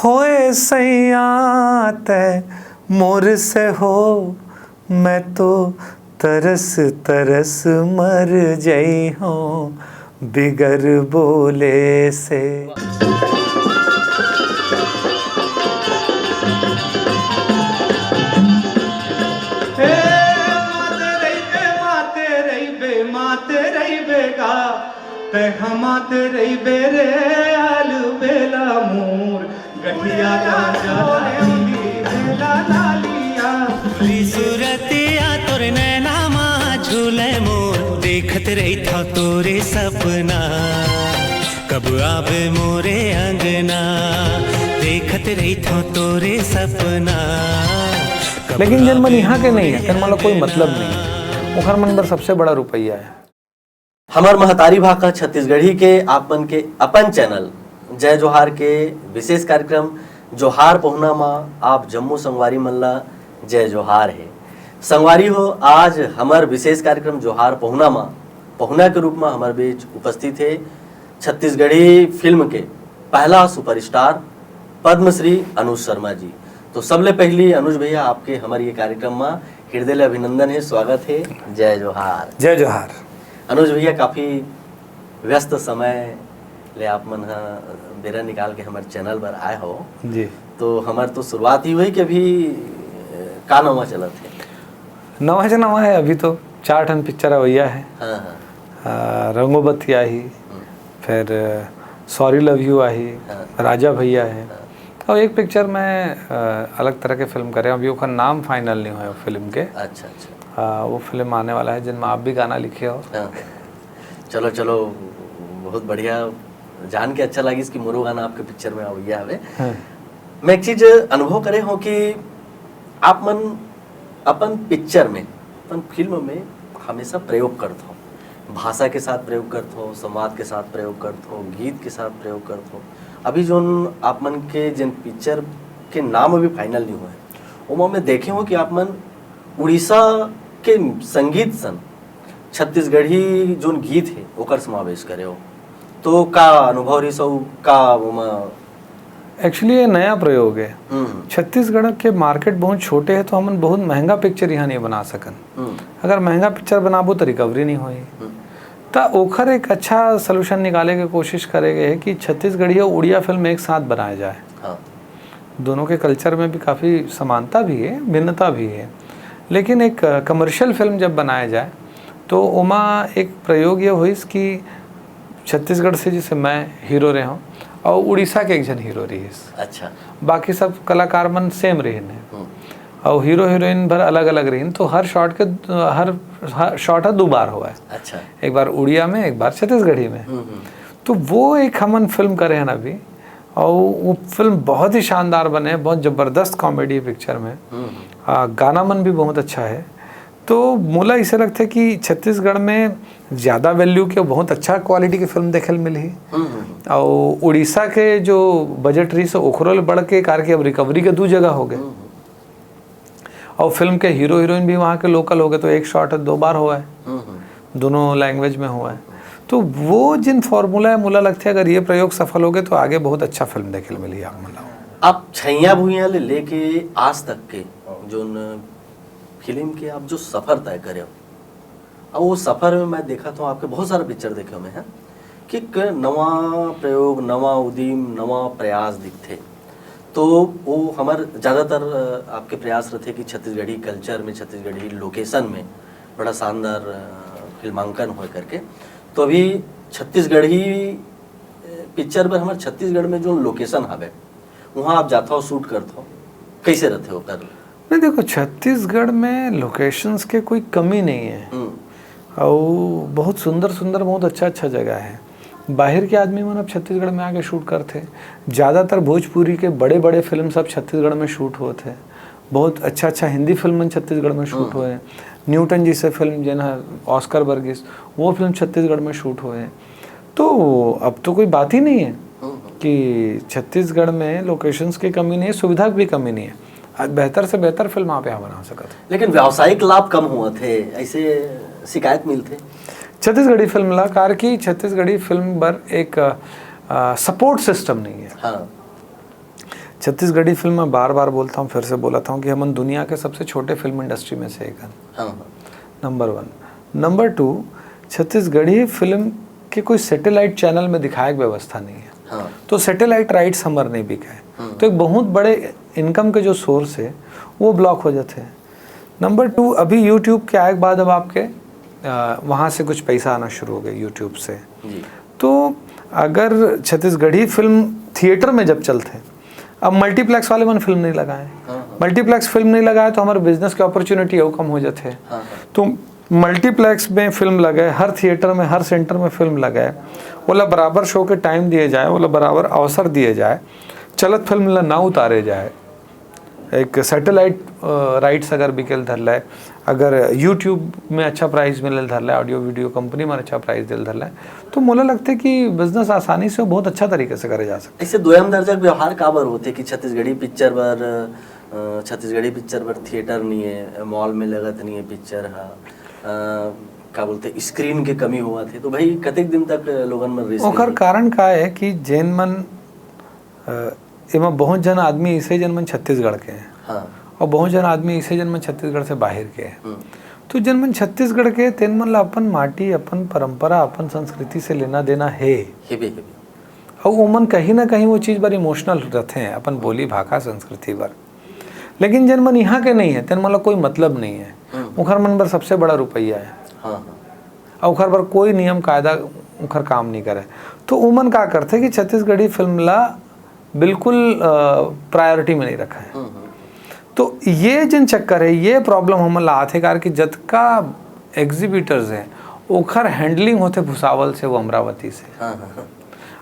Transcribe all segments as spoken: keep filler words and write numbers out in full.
होए सैया तै मोर से हो, मैं तो तरस तरस मर जई हूँ बिगर बोले से। हे माते रहिबे, माते रहिबे, माते रहिबे गा, तै हमाते रहिबे रे आलू बेला मोर। गठिया गांजा लाली, बेला लालिया। सुरतिया तोर नैना मा झूले मोर, देखत रहिथव तोरे सपना, कब आबे मोरे अंगना, देखत रहिथव तोरे सपना, कब लेकिन जेन मन आबे इहाँ के मोरे नहीं है, तेन मन ला कोई अंगना। मतलब नहीं है, ओखर मन बर सबसे बड़ा रुपया है। हमर महतारी भाखा छत्तीसगढ़ी के आप मन के अपन चैनल जय जोहार के विशेष कार्यक्रम जोहार पहुना मा आप जम्मो संगवारी मन ला जय जोहार हे। संगवारी हो, आज हमर विशेष कार्यक्रम जोहार पहुना मा पहुना के रूप मा हमर बीच उपस्थित हे छत्तीसगढ़ी फिल्म के पहला सुपरस्टार पद्मश्री अनुज शर्मा जी। तो सबले पहली अनुज भैया, आपके हमर ये कार्यक्रम मा हृदय ले अभिनंदन हे, स्वागत हे। जय जोहार। जय जोहार। अनुज भैया, काफी व्यस्त समय ले आप मन ह बेरा निकाल के हमर चैनल बर आए हो। जी। तो हमर तो शुरुआत ही हुई कि अभी, अ, का नवा चलत हे? नवा से नवा है, अभी तो चार ठन पिक्चर अवैया है। हाँ, हाँ। आ, रंगोबतिया ही, हम्म। फिर, अ, सॉरी लव यू आही, हाँ। राजा भैया है। हाँ। और एक पिक्चर मैं, अ, अलग तरह के फिल्म करे हूँ, अभी ओकर नाम फाइनल नहीं हुआ फिल्म के। अच्छा, अच्छा। आ, वो फिल्म आने वाला है, जिनमें आप भी गाना लिखे हो। हाँ। चलो, चलो, बहुत बढ़िया, जान के अच्छा लागिस कि मोरो गाना आपके पिक्चर में अवैया हवे। हाँ। मैं एक चीज अनुभव करे हूँ कि आप मन अपन पिक्चर में, अपन फिल्म में हमेशा प्रयोग करत हो, भाषा के साथ प्रयोग करत हो, संवाद के साथ प्रयोग करत हो, गीत के साथ प्रयोग करत हो। अभी जोन आप मन के जिन पिक्चर के नाम अभी फाइनल नहीं हुआ है, ओमा मैं देखे हूँ कि आप मन उड़ीसा के संगीत सन छत्तीसगढ़ी जोन गीत हे, ओकर समावेश करे हो। तो का अनुभव रहिस अउ का ओमा? Actually, ये नया प्रयोग है। हम्म। छत्तीसगढ़ के मार्केट बहुत छोटे है, तो हमन बहुत महंगा पिक्चर यहाँ नहीं बना सकन। हम्म। अगर महंगा पिक्चर बनाबो, तो रिकवरी नहीं होही। हम्म। त ओखर एक अच्छा सोल्यूशन निकाले के कोशिश करे गए है कि छत्तीसगढ़ी और उड़िया फिल्म एक साथ बनाए जाए। हाँ। दोनों के कल्चर में भी काफ़ी समानता भी है, भिन्नता भी है, लेकिन एक, अ, कमर्शियल फिल्म जब बनाया जाए, तो ओमा एक प्रयोग ये होइस कि छत्तीसगढ़ से जैसे मैं हीरो रहे हूँ और उड़ीसा के एक जन हीरो रहिस। अच्छा। बाकी सब कलाकार मन सेम रहिन है। हम्म। और हीरो हीरोइन भर अलग-अलग रहिन, तो हर शॉट के, हर, हर शॉट ह दो बार हुआ है। अच्छा। एक बार उड़िया में, एक बार छत्तीसगढ़ी में। हम्म, हम्म। तो वो एक हमन फिल्म करे हन अभी, और वो फिल्म बहुत ही शानदार बने, बहुत जबरदस्त कॉमेडी पिक्चर में। हम्म, हम्म। आ, गाना मन भी बहुत अच्छा है। तो मोला इसे लगथे कि छत्तीसगढ़ में ज़्यादा वैल्यू के बहुत अच्छा क्वालिटी के फिल्म देखे ल मिलही। हम्म, हम्म, हम्म। और उड़ीसा के जो बजट रहिस, ओखरो ले बढ़ के, कारके अब रिकवरी के दू जगह हो गए। हम्म, हम्म। और फिल्म के हीरो हीरोइन भी वहाँ के लोकल हो गए, तो एक शॉट है, दो बार हुआ है, हम्म, हम्म। दोनों लैंग्वेज में हुआ है। तो वो जिन फॉर्मूला है, मोला लगथे अगर ये प्रयोग सफल हो गए, तो आगे बहुत अच्छा फिल्म देखे ल मिलही आप मन ला। आप छैया भुइयां ले लेके आज तक के जोन फिल्म के आप जो सफर तय करे हो, और वो सफर में मैं देखा था, आपके बहुत सारा पिक्चर देखे हुए हैं, कि एक नवा प्रयोग, नवा उदीम, नवा प्रयास दिखथे। तो वो हमर ज़्यादातर, अ, आपके प्रयास रहते कि छत्तीसगढ़ी कल्चर में, छत्तीसगढ़ी लोकेशन में बड़ा शानदार, अ, फिल्मांकन होए करके। तो अभी छत्तीसगढ़ी, अ, पिक्चर बर हमर छत्तीसगढ़ में जो लोकेशन हवे, वहाँ आप जाथव, शूट करथव, कैसे रहथे ओकर? नहीं, देखो, छत्तीसगढ़ में लोकेशंस के कोई कमी नहीं है। हम्म। और बहुत सुंदर सुंदर, बहुत अच्छा अच्छा जगह है। बाहर के आदमी मन अब छत्तीसगढ़ में आके शूट करथे। ज़्यादातर भोजपुरी के बड़े बड़े फिल्म सब छत्तीसगढ़ में शूट होत है। बहुत अच्छा अच्छा हिंदी फिल्म मन छत्तीसगढ़ में शूट हम्म। हुए हैं। न्यूटन जी से फिल्म जेन है ऑस्कर बर गिस, वो फिल्म छत्तीसगढ़ में शूट हुए हैं। तो अब तो कोई बात ही नहीं है हम्म। कि छत्तीसगढ़ में लोकेशंस की कमी नहीं है, सुविधा की भी कमी नहीं है। आज बेहतर से बेहतर फिल्म आप यहाँ बना सकत हो। लेकिन व्यावसायिक लाभ कम होवत हे, ऐसे शिकायत मिलथे। छत्तीसगढ़ी फिल्म ला, कार की छत्तीसगढ़ी फिल्म बर एक, अ, सपोर्ट सिस्टम नहीं है। हाँ। छत्तीसगढ़ी फिल्म, मैं बार बार बोलता हूँ, फिर से बोलता हूँ कि हमन दुनिया के सबसे छोटे फिल्म इंडस्ट्री में से एक हन। हाँ, हाँ। नंबर वन। नंबर टू, छत्तीसगढ़ी फिल्म के कोई सैटेलाइट चैनल में दिखाए के व्यवस्था नहीं है। हाँ। तो सैटेलाइट राइट्स हमर नहीं बिकाए। हम्म। तो एक बहुत बड़े इनकम के जो सोर्स है, वो ब्लॉक हो जाते हैं। नंबर टू, अभी यूट्यूब के आए के बाद अब आपके, अ, वहाँ से कुछ पैसा आना शुरू हो गया यूट्यूब से। जी। तो अगर छत्तीसगढ़ी फिल्म थिएटर में जब चलते हैं, अब मल्टीप्लेक्स वाले मन फिल्म नहीं लगाए, हाँ, हाँ। मल्टीप्लेक्स फिल्म नहीं लगाए तो हमारे बिजनेस के अपॉर्चुनिटी और कम हो जाते हैं। हाँ, हाँ। तो मल्टीप्लेक्स में फिल्म लगे, हर थिएटर में, हर सेंटर में फिल्म लगे, ओला बराबर शो के टाइम दिए जाए, ओला बराबर अवसर दिए जाए, चलत फिल्म ला ना उतारे जाए, एक सैटेलाइट, अ, राइट्स अगर बिकेल धर ले, अगर यूट्यूब में अच्छा प्राइस मिलेल धर ले, ऑडियो वीडियो कंपनी में अच्छा प्राइस देल धर ले, तो मोला लगथे कि बिजनेस आसानी से बहुत अच्छा तरीके से करे जा सकथे। ऐसे दोयम दर्जा के व्यवहार काबर होथे कि छत्तीसगढ़ी पिक्चर बर, अ, छत्तीसगढ़ी पिक्चर बर थिएटर नहीं है, मॉल में लगत नहीं है पिक्चर ह, अ, का बोलथे, स्क्रीन के कमी होवत हे, तो भाई कतेक दिन तक लोगन मन रिस्क ओकर लेही? कारण का है कि जेन मन, अ, एमा बहुत जन आदमी ऐसे जन मन छत्तीसगढ़ के हैं, हाँ। और बहुत जन आदमी ऐसे जन मन छत्तीसगढ़ से बाहर के हैं। हम्म। तो जन मन छत्तीसगढ़ के, तेन मन ला अपन माटी, अपन परंपरा, अपन संस्कृति से लेना देना है। हेबे, हेबे। और वो मन कहीं ना कहीं वो चीज़ बर इमोशनल रहते हैं अपन बोली, भाखा, संस्कृति बर। लेकिन जन मन यहाँ के नहीं है, तेन मन ला कोई मतलब नहीं है। हम्म। उखर मन बर सबसे बड़ा रुपया है। हाँ, हाँ। और उखर बर कोई नियम कायदा उखर काम नहीं करे। तो उमन का करथे कि छत्तीसगढ़ी फिल्म ला बिल्कुल, अ, प्रायोरिटी में नहीं रखा है। हम्म, हम्म। तो ये जिन चक्कर है, ये प्रॉब्लम हमन ला आथे, कार कि जतका एग्जीबिटर्स हैं, ओखर हैंडलिंग होथे भुसावल से, वो अमरावती से। हाँ, हाँ, हाँ।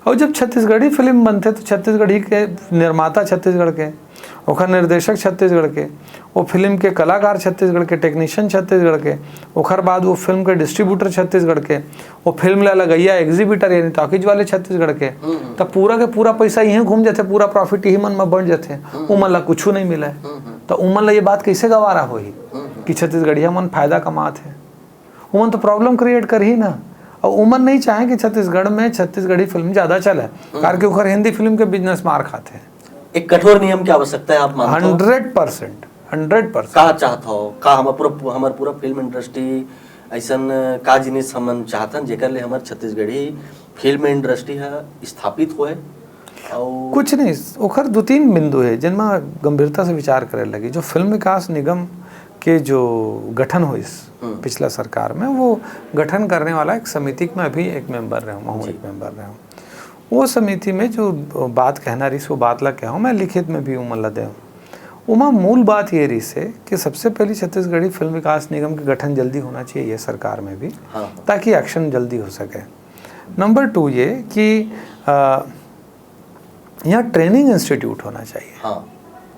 और जब छत्तीसगढ़ी फिल्म बनथे, तो छत्तीसगढ़ी के निर्माता छत्तीसगढ़ के, ओखर निर्देशक छत्तीसगढ़ के, वो फिल्म के कलाकार छत्तीसगढ़ के, टेक्नीशियन छत्तीसगढ़ के, ओखर बाद वो फिल्म के डिस्ट्रीब्यूटर छत्तीसगढ़ के, वो फिल्म ला लगइया एग्जीबिटर यानी टॉकीज वाले छत्तीसगढ़ के, हम्म, हम्म। तब पूरा के पूरा पैसा इहें घूम जाथे, पूरा प्रॉफिट इही मन म बन जाथे, हम्म। उमन ला कुछू नहीं मिले। हम्म, हम्म। तो उमन ला ये बात कैसे गवारा होही हम्म, हम्म। कि छत्तीसगढ़िया मन फायदा कमात हे? उमन तो प्रॉब्लम क्रिएट करही ना। और उमन नहीं चाहे कि छत्तीसगढ़ में छत्तीसगढ़ी फिल्म ज़्यादा चले, हम्म। कार कि ओखर हिंदी फिल्म के बिजनेस मार खाथे। एक कठोर नियम की आवश्यकता है, आप मानते हो? Hundred percent, hundred percent. का चाहत हो? का हमर पूरा, हमर पूरा फिल्म इंडस्ट्री ऐसन का जिनिस हमन चाहतन, जेकर ले हमर छत्तीसगढ़ी फिल्म इंडस्ट्री ह स्थापित होए? और कुछ नहीं, ओखर दो तीन बिंदु है, जिनमा गंभीरता से विचार करे लगी। जो फिल्म विकास निगम के जो गठन होइस हम्म। पिछला सरकार में, वो गठन करने वाला एक समिति में अभी एक मेंबर रहे हूँ, मैं हूँ जी। एक मेंबर रहे हूँ। वो समिति में जो बात कहना रहिस, वो बात ला कहा हूँ, मैं लिखित में भी उमन ला दे हूँ। उमा मूल बात ये रहिस है कि सबसे पहली छत्तीसगढ़ी फिल्म विकास निगम के गठन जल्दी होना चाहिए ये सरकार में भी, हाँ, हाँ। ताकि एक्शन जल्दी हो सके। नंबर टू ये कि, अ, यहाँ ट्रेनिंग इंस्टीट्यूट होना चाहिए। हाँ,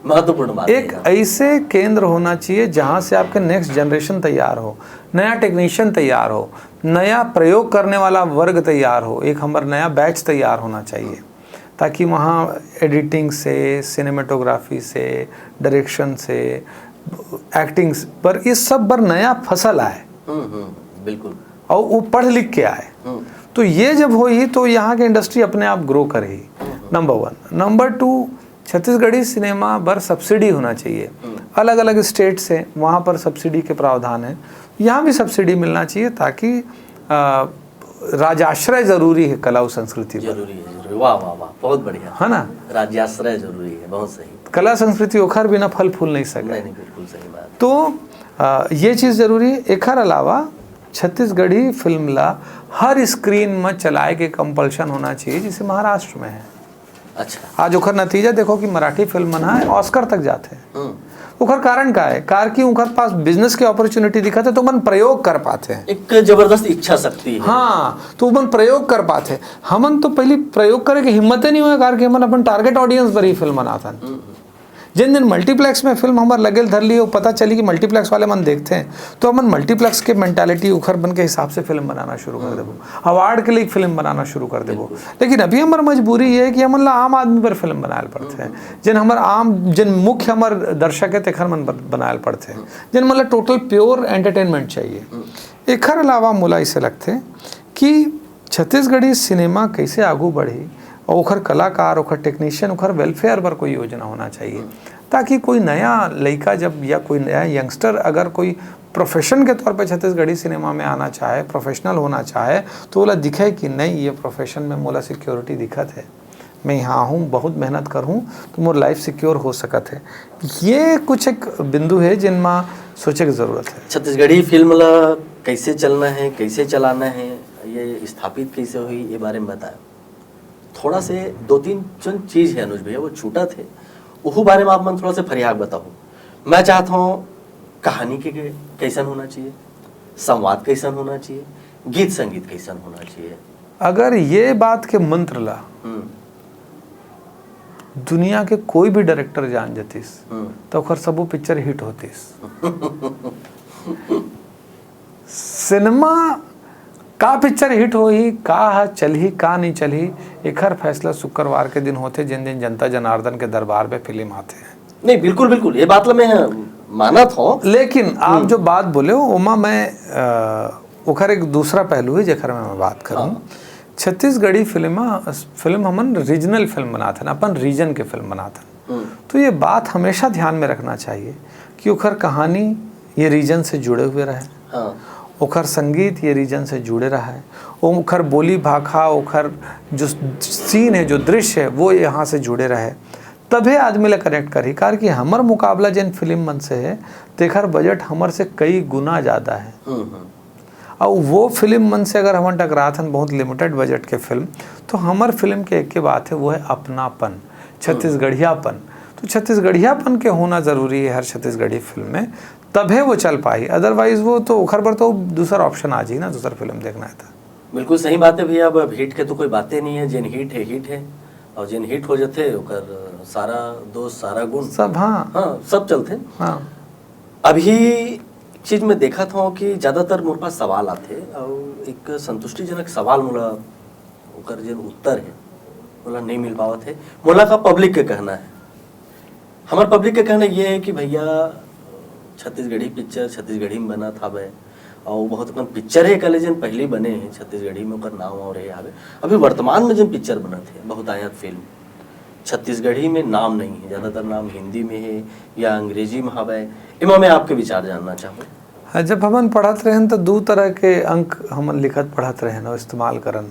महत्वपूर्ण बात है एक यहाँ। ऐसे केंद्र होना चाहिए जहाँ से आपके नेक्स्ट जनरेशन तैयार हो, नया टेक्नीशियन तैयार हो, नया प्रयोग करने वाला वर्ग तैयार हो, एक हमर नया बैच तैयार होना चाहिए, ताकि वहाँ एडिटिंग से, सिनेमेटोग्राफी से, डायरेक्शन से, एक्टिंग पर, ये सब बर नया फसल आए। हम्म, हम्म, बिल्कुल। और वो पढ़ लिख के आए। हम्म। तो ये जब होही तो यहाँ के इंडस्ट्री अपने आप ग्रो करही। हम्म। नंबर वन। नंबर टू, छत्तीसगढ़ी सिनेमा बर सब्सिडी होना चाहिए। हम्म। अलग-अलग स्टेट से वहाँ पर सब्सिडी के प्रावधान है, यहाँ भी सब्सिडी मिलना चाहिए, ताकि, अ, राजाश्रय जरूरी है कला और संस्कृति बर। जरूरी है, जरूरी। वाह, वाह, वाह, बहुत बढ़िया। है ना? राजाश्रय जरूरी है, बहुत सही। कला संस्कृति ओखर बिना फल फूल नहीं सके। नहीं, नहीं, बिल्कुल सही बात। तो, अ, ये चीज़ जरूरी है। एखर अलावा छत्तीसगढ़ी फिल्म ला हर स्क्रीन में चलाए के कंपल्शन होना चाहिए, जैसे महाराष्ट्र में है। अच्छा। आज ओखर नतीजा देखो कि मराठी फिल्म मन ह ऑस्कर तक जाथे। हम्म। ओखर कारण का है? कार कि ओखर पास बिजनेस के अपॉर्चुनिटी दिखत है, तो मन प्रयोग कर पाथे। एक जबरदस्त इच्छा शक्ति है। हाँ, तो मन प्रयोग कर पाथे। हमन तो पहली प्रयोग करे के हिम्मते नहीं होय, कार कि हमन अपन टारगेट ऑडियंस बर ही फिल्म बनाथन। हम्म। जिन दिन मल्टीप्लेक्स में फिल्म हमर लगेल धर ली, वो पता चली कि मल्टीप्लेक्स वाले मन देखते हैं, तो हमन मल्टीप्लेक्स के मेंटालिटी उखर बन के हिसाब से फिल्म बनाना शुरू कर देबो, अवार्ड के लिए फिल्म बनाना शुरू कर देबो। बिल्कुल। लेकिन अभी हमर मजबूरी ये है कि हमन ला आम आदमी पर फिल्म बनायल पड़थे, जिन हमर आम, जिन मुख्य हमर दर्शक है, तेखर मन बर बनायल पड़थे, जिन मन ला टोटल प्योर एंटरटेनमेंट चाहिए। एखर अलावा मोला इसे लगथे कि छत्तीसगढ़ी सिनेमा कैसे आगू बढ़ी, और ओखर कलाकार, ओखर टेक्नीशियन, ओखर वेलफेयर बर कोई योजना होना चाहिए, ताकि कोई नया लइका जब, या कोई नया यंगस्टर अगर कोई प्रोफेशन के तौर पे छत्तीसगढ़ी सिनेमा में आना चाहे, प्रोफेशनल होना चाहे, तो ओला दिखे कि नहीं, ये प्रोफेशन में मोला सिक्योरिटी दिखत है, मैं यहाँ हूँ, बहुत मेहनत करहूँ, तो मोर लाइफ सिक्योर हो सकत है। ये कुछ एक बिंदु है जिनमा सोचे की जरूरत है। छत्तीसगढ़ी फिल्म ला कैसे चलना है, कैसे चलाना है, ये स्थापित कैसे हुई, ये बारे में बताया। थोड़ा से दो तीन चंद चीज है अनुज भैया, वो छूटत है, ओहू बारे में आप मन थोड़ा से फरियाक बताओ। मैं चाहत हूँ कहानी के, के कैसन होना चाहिए, संवाद कैसन होना चाहिए, गीत संगीत कैसन होना चाहिए। अगर ये बात के मंत्र ला हम्म, दुनिया के कोई भी डायरेक्टर जान जतिस, हम्म, तो ओखर सबो पिक्चर हिट होतिस। सिनेमा का पिक्चर हिट होही, का ह चलही, का नहीं चलही, एखर फैसला शुक्रवार के दिन होथे, जिन दिन जनता जनार्दन के दरबार में फिल्म आथे। नहीं, बिल्कुल बिल्कुल, ये बात ला मैं मानत हूँ। लेकिन आप जो बात बोले हो, ओमा मैं अ, ओखर एक दूसरा पहलू है जेकर में मैं बात करूँ। हाँ। छत्तीसगढ़ी फिल्म, फिल्म हमन रीजनल फिल्म बनाथन, अपन रीजन के फिल्म बनाथन। हम्म, तो ये बात हमेशा ध्यान में रखना चाहिए कि ओखर कहानी ये रीजन से जुड़े हुए रहे, हाँ, ओखर संगीत ये रीजन से जुड़े रहे, ओखर बोली भाखा, ओखर जो सीन है, जो दृश्य है, वो यहाँ से जुड़े रहे, तभे आदमी ला कनेक्ट करही। कारण कि हमर मुकाबला जेन फिल्म मन से है, तेखर बजट हमर से कई गुना ज़्यादा है। हम्म, हम्म, और वो फिल्म मन से अगर हमन टकराथन, बहुत लिमिटेड बजट के फिल्म, तो हमर फिल्म के एक के बात है, वो है अपनापन, छत्तीसगढ़ियापन। तो छत्तीसगढ़ियापन के होना जरूरी है हर छत्तीसगढ़ी फिल्म में, तभे वो चल पाही। अदरवाइज वो तो ओखर बर तो दूसर ऑप्शन आ जाही ना, दूसर फिल्म देखना है तो। बिल्कुल सही बात है भैया। अब हिट के तो कोई बातें नहीं है, जेन हिट है हिट है, और जेन हिट हो जाथे ओकर सारा दोष, सारा गुण, सब, हाँ, हाँ, सब चलथे। हाँ। अभी चीज में देखत हूँ कि ज्यादातर मोर पास सवाल आथे और एक संतुष्टिजनक सवाल मोला, ओकर जेन उत्तर है, मोला नहीं मिल पावत है। मोला का पब्लिक के कहना है, हमर पब्लिक के कहना ये है कि भैया छत्तीसगढ़ी पिक्चर छत्तीसगढ़ी में बनत हवे, और बहुत अकन पिक्चर है कले जेन पहले बने हैं छत्तीसगढ़ी में, ओकर नाम और रहे हवे। अभी वर्तमान में जेन पिक्चर बनत है, बहुतायत फिल्म, छत्तीसगढ़ी में नाम नहीं है, ज्यादातर नाम हिंदी में है या अंग्रेजी में हवे। एमा मैं आपके विचार जानना चाहूँ। हाँ, जब हमन पढ़त रहेन तो दू तरह के अंक हमन लिखत पढ़त रहेन और इस्तेमाल करन।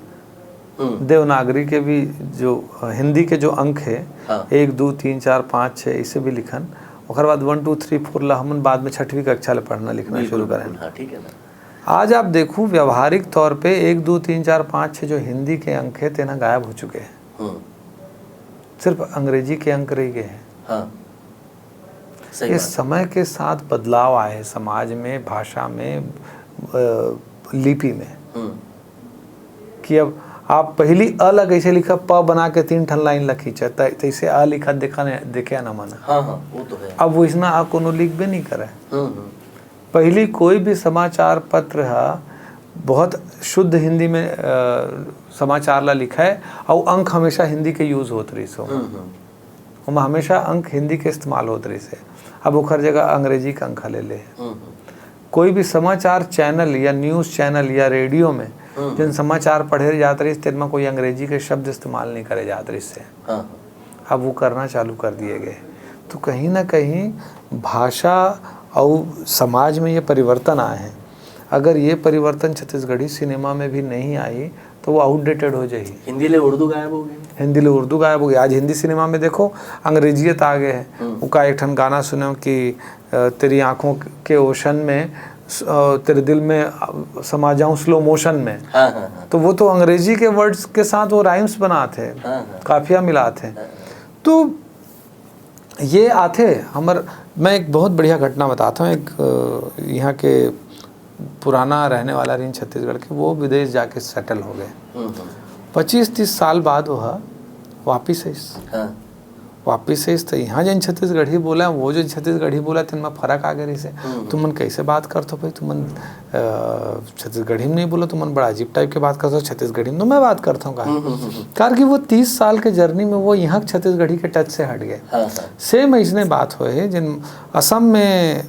हम्म, देवनागरी के भी जो, अ, हिंदी के जो अंक है, हाँ। एक, दू, तीन, चार, पाँच, छः, इसे भी लिखन। ओकर बाद वन, टू, थ्री, फोर ला हमन बाद में छठवीं कक्षा ले पढ़ना लिखना बिल्कुल, शुरू बिल्कुल, करेन। हाँ, ठीक है ना। आज आप देखू, व्यवहारिक तौर पे एक, दू, तीन, चार, पाँच, छः जो हिंदी के अंक है, तेना गायब हो चुके हैं। हम्म, सिर्फ अंग्रेजी के अंक रह गए हैं। हाँ, सही ये बात। समय के साथ बदलाव आए हैं समाज में, भाषा में, अ, लिपि में, हम्म, कि अब आप पहली अ ला कैसे लिखा, प बना के तीन ठन लाइन ला खींचा, त-, तैसे अ लिखा देखा न, देखे न मन। हाँ, हाँ, वो तो है। अब वैसना अ कोनो लिखबे नहीं करे। हम्म, हम्म, पहली कोई भी समाचार पत्र हा बहुत शुद्ध हिंदी में, अ, समाचार ला लिखा है, और अंक हमेशा हिंदी के यूज होत रहिस हो। हम्म, हम्म, ओमा हमेशा अंक हिंदी के इस्तेमाल होत रहिस है। अब ओखर जगह अंग्रेजी के अंक ले ले। हम्म, हम्म, कोई भी समाचार चैनल या न्यूज चैनल या रेडियो में हम्म। जेन समाचार पढ़े जात रहिस, तेन में कोई अंग्रेजी के शब्द इस्तेमाल नहीं करे जात रहिस है। हाँ, अब वो करना चालू कर दिए गए। तो कहीं ना कहीं भाषा और समाज में ये परिवर्तन आए हैं। अगर ये परिवर्तन छत्तीसगढ़ी सिनेमा में भी नहीं आई, तो वो आउटडेटेड हो जाही। हिंदी ले उर्दू गायब हो गई। हिंदी ले उर्दू गायब हो गई। आज हिंदी सिनेमा में देखो, अंग्रेजियत आ गए है। हम्म। वो का एक ठन गाना सुनो कि, अ, तेरी आंखों के ओशन में, अ, तेरे दिल में, अ, समा जाऊं स्लो मोशन में। हाँ, हाँ, हाँ। तो वो तो अंग्रेजी के वर्ड्स के साथ वो राइम्स बनात है, हाँ, हाँ। काफिया मिलात है। तो ये आथे हमर, मैं एक बहुत बढ़िया घटना बताता हूँ। एक, अ, यहाँ के पुराना रहने वाला रहिन छत्तीसगढ़ के, वो विदेश जाके सेटल हो गए। हम्म, हम्म। पच्चीस तीस साल बाद वो ह वापिस आइस। हाँ। वापिस आइस तो यहाँ जेन छत्तीसगढ़ी बोला, वो जो छत्तीसगढ़ी बोला, तेन में फर्क आ गए रहिस हे। हम्म। तुमन कैसे बात करत हो भाई? तुमन, अ, छत्तीसगढ़ी में नहीं बोला, तुमन बड़ा अजीब टाइप के बात करत हो छत्तीसगढ़ी में, तो मैं बात करता हूँ कहा। हम्म, हम्म, हम्म। कारण कि वो तीस साल के जर्नी में वो यहाँ छत्तीसगढ़ी के टच से हट गए। हाँ, हाँ। सेम ऐसने बात होए हे, जिन असम में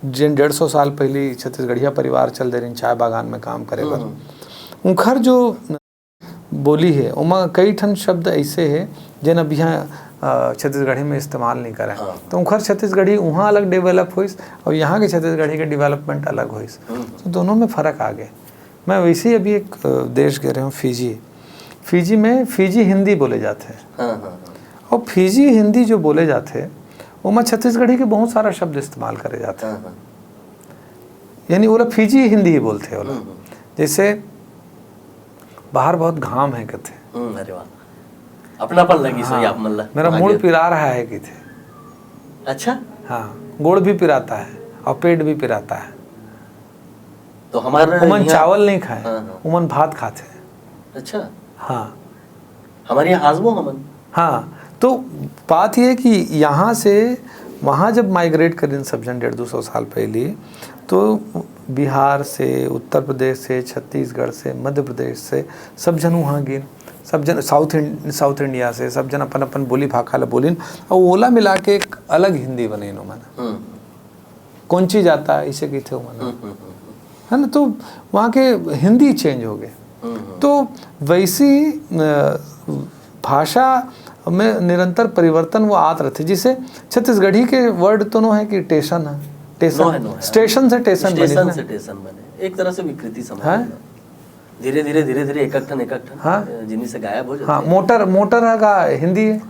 जिन डेढ़ सौ साल पहली छत्तीसगढ़िया परिवार चल दे रहिन चाय बागान में काम करे बर। हम्म। उनखर जो बोली हे, ओमा कई ठन शब्द ऐसे हे, जेन अब यहाँ, अ, छत्तीसगढ़ी में इस्तेमाल नहीं करे। हाँ। तो उखर छत्तीसगढ़ी उहाँ अलग develop होइस और यहाँ के छत्तीसगढ़ी के development अलग होइस। हम्म। तो दोनों में फर्क आ गए। मैं वैसे ही अभी एक, अ, देश गए रहे हूँ, फिजी। फिजी में फिजी हिंदी बोले जाते हैं। हाँ, हाँ, हाँ। और फिजी हिंदी जो बोले जाते हैं, ओमा छत्तीसगढ़ी के बहुत सारा शब्द इस्तेमाल करे जाते हैं। हाँ, हाँ। यानी ओला फिजी हिंदी ही बोलते हैं ओला। हम्म, हम्म। जैसे, "बाहर बहुत घाम है," कहते हैं। हम्म, अरे वाह, अपनापन लगी सोई हाँ, आप मन ला। "मेरा वहाँ मुड़ के पिरा रहा है," कहते हैं। अच्छा। हाँ, गोड़ भी पिराता है और पेट भी पिराता है। तो हमारे उमन यहाँ चावल नहीं खाए, हाँ, हाँ। उमन भात खाते हैं। अच्छा। हाँ। हमारे यहाँ हाजमो हमन। हाँ, तो बात ये है कि यहाँ से वहाँ जब migrate करिन सब झन डेढ़ दो सौ साल पहले, तो बिहार से, उत्तर प्रदेश से, छत्तीसगढ़ से, मध्य प्रदेश से सब झन वहाँ गिन, सब झन South Ind-, South India से, सब झन अपन अपन बोली भाखा ला बोलिन और ओला मिला के एक अलग हिंदी बने ओमन। हम्म। कौन चीज आता है, इसे कहते हो मतलब, हम्म, हम्म, हम्म। है ना? तो वहाँ के हिंदी change हो गए। हम्म, हम्म। तो वैसी, अ, भाषा में निरंतर परिवर्तन वो आत रहते। जैसे छत्तीसगढ़ी के word तो नो है कि टेशन है, टेशन, नो है, नो है। स्टेशन से टेशन बने स्टेशन ना। से टेशन बने, एक तरह से विकृति समझ हाँ? लेना। धीरे-धीरे, धीरे-धीरे, एक-एक ठन, एक-एक ठन, हाँ। अ, जिनिस से गायब हो जाथे। हाँ, मोटर, मोटर ह का हिंदी है?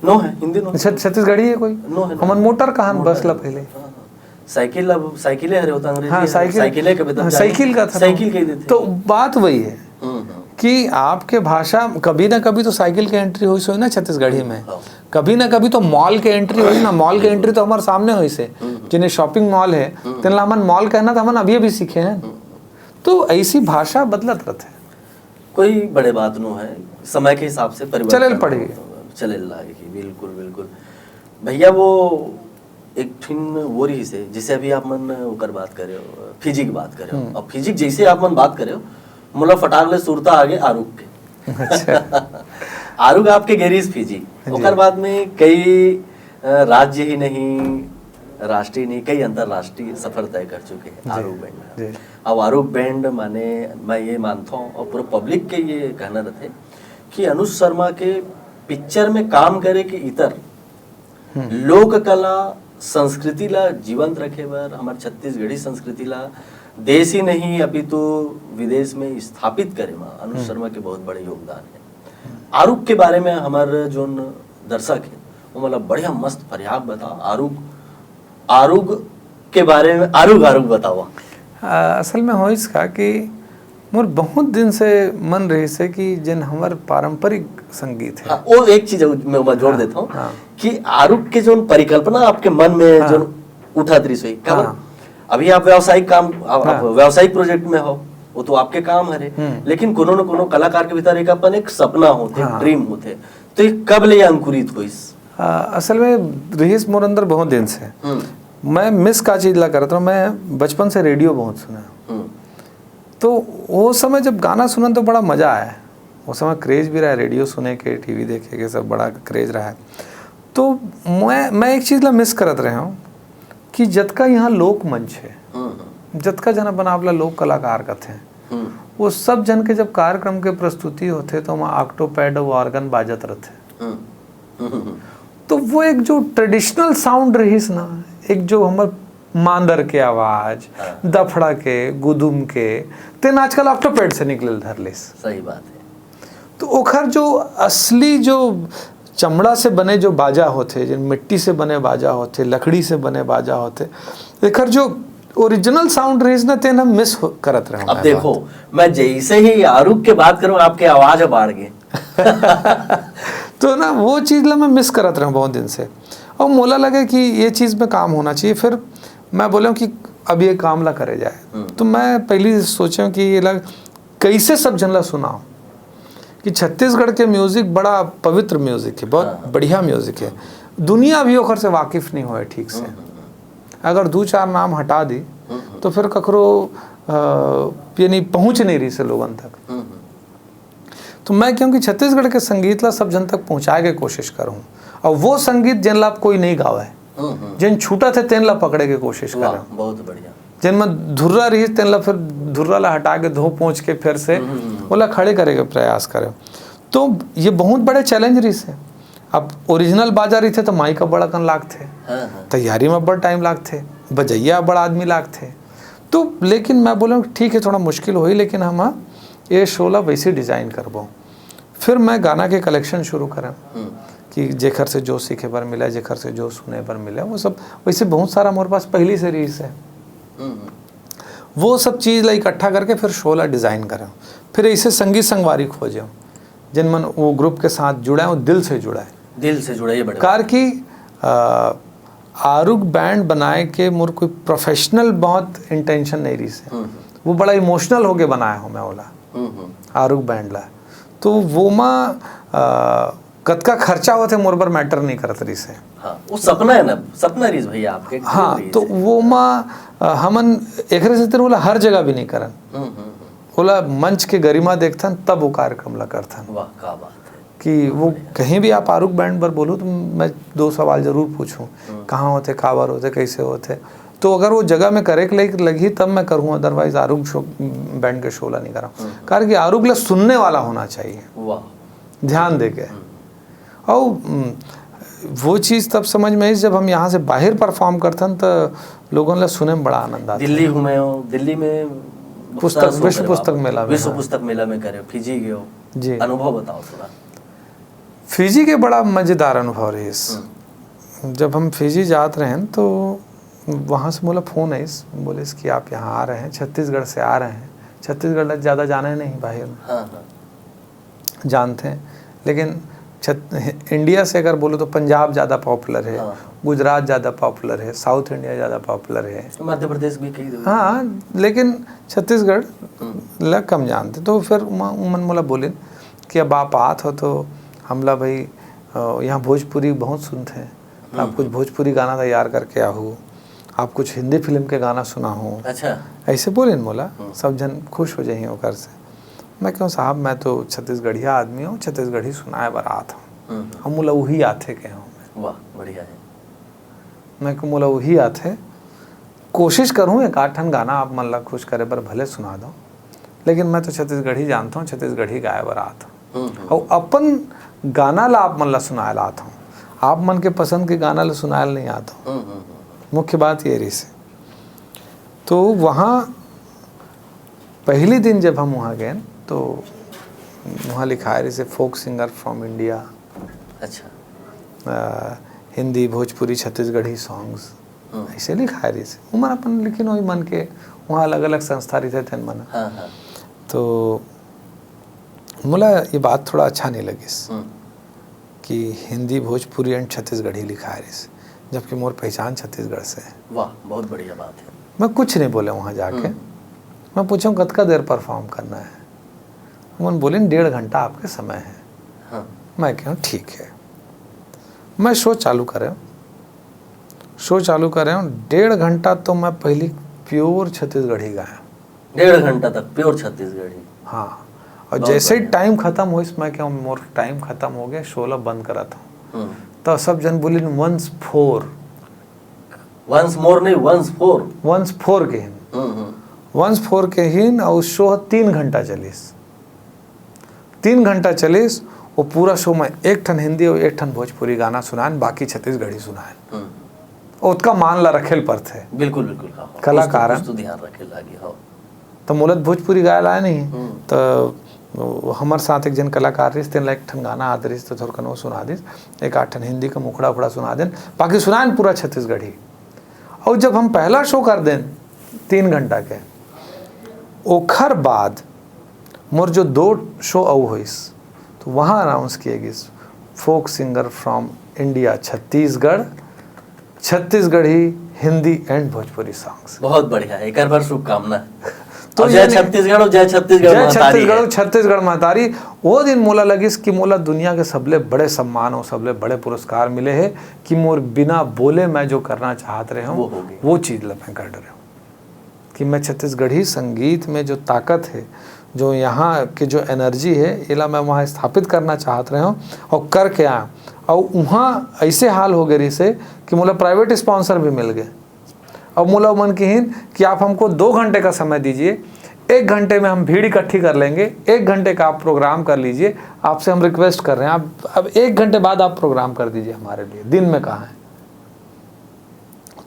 नो है, हिंदी नो। छत-, छत्तीसगढ़ी है कोई? नो है, नो हमन है। मोटर कहान मोटर बस ला है। पहले। हाँ, हाँ। साइकिल, अब साइकिले हरे होता, अंग्रेजी हाँ, हरे, साइकिल। साइकिले कबे तब हाँ, जाने। साइकिल का था। साइकिल कह देथे। तो बात वही है हम्म, हम्म। कि आपके भाषा, कभी ना कभी तो साइकिल के entry होइस होही ना छत्तीसगढ़ी में। हाँ। कभी ना कभी तो मॉल के entry होइस ना, मॉल के entry तो हमारे सामने होइस हे। हम्म, हम्म। जिन्हें shopping mall है, हम्म। तेन ला हमन मॉल कहना तो हमन अभी अभी सीखे हैं। हम्म। तो ऐसी भाषा बदलत रहते हैं। कोई बड़े बात नो है, समय के हिसाब से परिवर्तन चले ल पड़ही। हो, चले ल लागही, बिल्कुल, बिल्कुल। भैया, वो एक ठिन वो रहिस हे, जैसे अभी आप मन ओकर बात करे हो, फिजी की बात करे हो, हम्म। अब फिजी की जैसे आप मन बात करे हो, मोला फटाक ले सुरता आगे आरुग के। अच्छा। आरुग आपके गे रहिस फिजी, जी। ओकर बाद में कई, अ, राज्य ही नहीं, राष्ट्रीय नहीं, कई अंतर्राष्ट्रीय सफर तय कर चुके हैं जी, आरुग बैंड। जी। अब आरुग बैंड माने मैं ये मानता हूँ और पूरा पब्लिक के ये कहना रहते कि अनुज शर्मा के पिक्चर में काम करे के इतर हम्म। लोक कला संस्कृति ला जीवंत रखे बर, हमर छत्तीसगढ़ी संस्कृति ला देश ही नहीं अपितु विदेश में स्थापित करे मा अनुज हम्म। शर्मा के बहुत बड़े योगदान है। हम्म। आरुग के बारे में हमर जोन दर्शक है, वो मतलब बढ़िया मस्त फरियाद बता, आरुग, आरुग के बारे में आरुग, आरुग बतावा। आ, असल में होइस का कि मोर बहुत दिन से मन रहिस हे कि जेन हमर पारंपरिक संगीत है। हाँ, वो एक चीज मैं, मैं जोड़ हाँ, देता हूँ हाँ। कि आरुग के जोन परिकल्पना आपके मन में हाँ। जोन उठत रहिस होही, काबर? हाँ। अभी आप व्यावसायिक काम, आप, आप हाँ। व्यावसायिक प्रोजेक्ट में हो, वो तो आपके काम हरे, हम्म। लेकिन कोनो न कोनो कलाकार के भीतर एक अपन एक सपना होथे, हाँ। ड्रीम होथे, तो ये कब ले अंकुरित होइस? आ, असल में रहिस मोर अंदर बहुत दिन से। हम्म। मैं मिस का चीज ला करत रहूं, मैं बचपन से रेडियो बहुत सुना। हम्म। तो वो समय जब गाना सुनन तो बड़ा मजा आए, वो समय क्रेज भी रहा है रेडियो सुने के, टीवी देखे के, सब बड़ा क्रेज रहा है। तो मैं, मैं एक चीज ला मिस करत रहे हूँ कि जतका यहाँ लोक मंच है, हम्म, हम्म। जतका जन अपन आप ला लोक कलाकार कथे, हम्म। वो सब जन के जब कार्यक्रम के प्रस्तुति होथे तो वहाँ ऑक्टोपैड और ऑर्गन बाजत रहथे। हम्म। हम्म, हम्म, हम्म। तो वो एक जो ट्रेडिशनल साउंड रहिस ना, एक जो हमर मांदर के आवाज, हाँ। दफड़ा के, गुदुम के, तेन आजकल ऑक्टोपैड से निकले धर लेस। सही बात है। तो ओखर जो असली जो चमड़ा से बने जो बाजा होथे, जो मिट्टी से बने बाजा होथे, लकड़ी से बने बाजा होथे, एखर जो ओरिजिनल साउंड रहिस ना, तेन हम मिस हो-, करत रहूं अब मैं देखो, बहुत। मैं जैसे ही आरुग के बात करूं, आपके आवाज बाढ़ गए। तो ना, वो चीज ला मैं मिस करत रहूं बहुत दिन से। और मोला लगे कि ये चीज में काम होना चाहिए। फिर मैं बोले कि अब ये काम ला करे जाए। हम्म। तो मैं पहली सोचे कि ये ला कैसे सब झन ला सुनाओ कि छत्तीसगढ़ के म्यूजिक बड़ा पवित्र म्यूजिक है, बहुत हाँ, हाँ। बढ़िया म्यूजिक है। दुनिया भी ओखर से वाकिफ नहीं होए ठीक से। हम्म, हम्म, हम्म। अगर दू चार नाम हटा दी, हम्म, हम्म। तो फिर ककरो, अ, यानी पहुँच नहीं रहिस हे लोगन तक। हम्म, हम्म। तो मैं कहूँ कि छत्तीसगढ़ के संगीत ला सब झन तक पहुँचाए के कोशिश करूँ, और वो संगीत जेन ला अब कोई नहीं गावे, हम्म, हम्म। जेन छूटत हे तेन ला पकड़े के कोशिश वाह, करूँ। बहुत बढ़िया। जेन म धुर्रा रहिस, तेन ला फिर धुर्रा ला हटा के धो पोंछ के फिर से ओला खड़े करे के प्रयास करे। तो ये बहुत बड़े चैलेंज रहिस हे। अब ओरिजिनल बाजा रहिथे तो माइक अब्बड़ अकन लागथे, हाँ, हाँ। तैयारी में अब्बड़ टाइम लागथे, बजैया अब्बड़ आदमी लागथे। तो लेकिन मैं बोलेंव ठीक है, थोड़ा मुश्किल होही, लेकिन हम ये शो ला वैसे डिजाइन करबो। फिर मैं गाना के कलेक्शन शुरू करेंव कि जेखर से जो सीखे बर मिले, जेखर से जो सुने बर मिले, वो सब। वैसे बहुत सारा मोर पास पहली से रहिस हे। हम्म, वो सब चीज ला इकट्ठा करके फिर शो ला डिजाइन करेंव। फिर ऐसे संगी संगवारी खोजेंव, जिन मन वो ग्रुप के साथ जुड़े, वो दिल से जुड़े। दिल से जुड़े, ये बड़े कार की आ, आरुग बैंड बनाए के मोर कोई प्रोफेशनल बहुत इंटेंशन नहीं रहिस हे। वो बड़ा इमोशनल होके बनाए हों मैं ओला, हम्म, हम्म। आरुग बैंड ला। तो वो मा आ, कतका खर्चा होथे मोर बर मैटर नहीं करत रहिस हे। हाँ, वो सपना है ना, सपना रहिस भैया आपके, हाँ, रहिस तो है। वो मा आ, हमन एकरे सेती ओला हर जगह भी नहीं करन। हम्म, हम्म, हम्म। ओला मंच के गरिमा देखथन, तब वो कार्यक्रम ला करथन। वाह, क्या बात है। कि वो कहीं भी आप आरुग बैंड बर बोलो तो मैं दो सवाल जरूर पूछूं, कहाँ होथे, काबर होथे, कैसे होथे। तो अगर वो जगह में करे के लायक लगही तब मैं करूँ, अदरवाइज आरुग शो, बैंड के शो ला नहीं करा। कारण कि आरुग ला सुनने वाला होना चाहिए, वाह। ध्यान दे के। और हम्म, वो चीज़ तब समझ में आई जब हम यहाँ से बाहर परफॉर्म करथन तो लोगन ला सुने में बड़ा आनंद आता। दिल्ली घूमे हो, दिल्ली में बहुत पुस्तक, सारा शो विश्व करे पुस्तक हो आप। मेला में, विश्व हाँ। पुस्तक मेला में करे हो, फिजी गए हो, जी। अनुभव बताओ थोड़ा। फिजी के बड़ा मजेदार अनुभव रहिस। जब हम फिजी जात रहेन तो वहाँ से मोला फोन आइस, बोलिस कि आप यहाँ आ रहे हैं, छत्तीसगढ़ से आ रहे हैं। छत्तीसगढ़ ला ज़्यादा जाने नहीं बाहर में, हाँ, हाँ। जानते हैं, लेकिन छत-, इंडिया से अगर बोलो तो पंजाब ज़्यादा पॉपुलर है, हाँ। गुजरात ज़्यादा पॉपुलर है, साउथ इंडिया ज़्यादा पॉपुलर है। तो मध्य प्रदेश भी कही दो। हाँ, लेकिन छत्तीसगढ़ ला कम जानते। तो फिर म-, उमन मोला बोलिन कि अब आप आत हो तो हमला भाई, अ, यहाँ भोजपुरी बहुत सुनते हैं, तो आप कुछ भोजपुरी गाना तैयार करके आहू, आप कुछ हिंदी फिल्म के गाना सुनाहू। अच्छा। ऐसे बोलिन मोला, सब जन खुश हो जाही ओकर से। मैं कहूँ साहब, मैं तो छत्तीसगढ़िया आदमी हूँ, छत्तीसगढ़ी सुनाए बर आत हूँ, हम्म, हम मोला उही आथे कहूँ मैं। वाह, बढ़िया है। मैं कहूँ मोला उही आथे, कोशिश करूँ एक आध ठन गाना आप मन ला खुश करे बर भले सुना दो, लेकिन मैं तो छत्तीसगढ़ी जानता हूँ, छत्तीसगढ़ी गाए बर आत हूँ। हम्म, हम्म। और अपन गाना ला आप मन ला सुनाए ला आत हूँ, आप मन के पसंद के गाना ला सुनाए ला नहीं आत हूँ। हम्म, हम्म, हम्म। मुख्य बात ये रहिस हे। तो वहाँ पहली दिन जब हम वहाँ गए तो वहाँ लिखाए रहिस हे, folk singer from India, अच्छा। अ, हिंदी, भोजपुरी, छत्तीसगढ़ी सॉन्ग्स, हम्म। ऐसे लिखाए रहिस हे। उमन अपन लिखिन होही मन के, वहाँ अलग-अलग संस्था रहिथे तेन मन। हाँ, हाँ। तो मोला ये बात थोड़ा अच्छा नहीं लगिस हम्म। कि हिंदी, भोजपुरी and छत्तीसगढ़ी लिखाए रहिस हे, जबकि मोर पहचान छत्तीसगढ़ से है। वाह, बहुत बढ़िया बात है। मैं कुछ नहीं बोले वहाँ जाके। हम्म। मैं पूछा, "कतका देर परफॉर्म करना है?" उमन बोलिन, "डेढ़ घंटा आपके समय है।" हाँ। मैं कहूँ, "ठीक है।" मैं शो चालू करे, शो चालू करे, डेढ़ घंटा तो मैं पहली प्योर छत्तीसगढ़ी गाया। डेढ़ घंटा तक प्योर छत्तीसगढ़ी। हाँ, और बहुत जैसे ही बढ़िया। टाइम खत्म होइस, मैं कहूँ, "मोर टाइम खत्म हो गया, शो ला बंद करत हूँ।" हम्म। तो सब जन Boolean, "Once four।" Once more नहीं, once four। Once four कहिन, हम्म, हम्म। Once four कहिन, और शो तीन घंटा चलिस। तीन घंटा चलिस, वो पूरा शो में एक ठन हिंदी और एक ठन भोजपुरी गाना सुनाएन, बाकी छत्तीसगढ़ी सुनाएन। हम्म। ओतका मान ला रखेल परथे। बिल्कुल, बिल्कुल, हाँ, हाँ। कलाकारन। कुछ तो, कुछ तो ध्यान रखे लागी, हाँ। तो मोला भोजपुरी गाए ला आए नहीं, हम्म। तो वो हमर साथ एक जन कलाकार रहिस, तेन ला एक ठन गाना आत रहिस, तो थोरकन वो सुना दिस, एक आध ठन हिंदी का मुखड़ा उखड़ा सुना देन, बाकी सुनाएन पूरा छत्तीसगढ़ी। और जब हम पहला शो कर देन तीन घंटा के, ओखर बाद मोर जो दो शो अउ होइस, तो वहाँ अनाउंस किए गिस, "Folk singer from India, Chhattisgarh, Chhattisgarhi Hindi and Bhojpuri songs." बहुत बढ़िया, एक बार शुभकामना। तो और जय यानी छत्तीसगढ़ और जय छत्तीसगढ़ जय महतारी छत्तीसगढ़ है। और छत्तीसगढ़ महतारी। वो दिन मोला लगिस कि मोला दुनिया के सबले बड़े सम्मान और सबले बड़े पुरस्कार मिले हे कि मोर बिना बोले मैं जो करना चाहत रहे हूँ, वो हो गया। वो चीज ला मैं कर रहे हूँ। कि मैं छत्तीसगढ़ी संगीत में जो ताकत है, जो यहाँ के जो एनर्जी है, एला मैं वहाँ स्थापित करना चाहत रहे हूँ और करके आया। और वहाँ ऐसे हाल हो गए रहिस हे कि मोला प्राइवेट स्पॉन्सर भी मिल गए। अब मोला उमन किहिन कि आप हमको दो घंटे का समय दीजिए, एक घंटे में हम भीड़ इकट्ठी कर लेंगे, एक घंटे का आप प्रोग्राम कर लीजिए, आपसे हम रिक्वेस्ट कर रहे हैं, आप अब एक घंटे बाद आप प्रोग्राम कर दीजिए हमारे लिए, दिन में कहाँ है।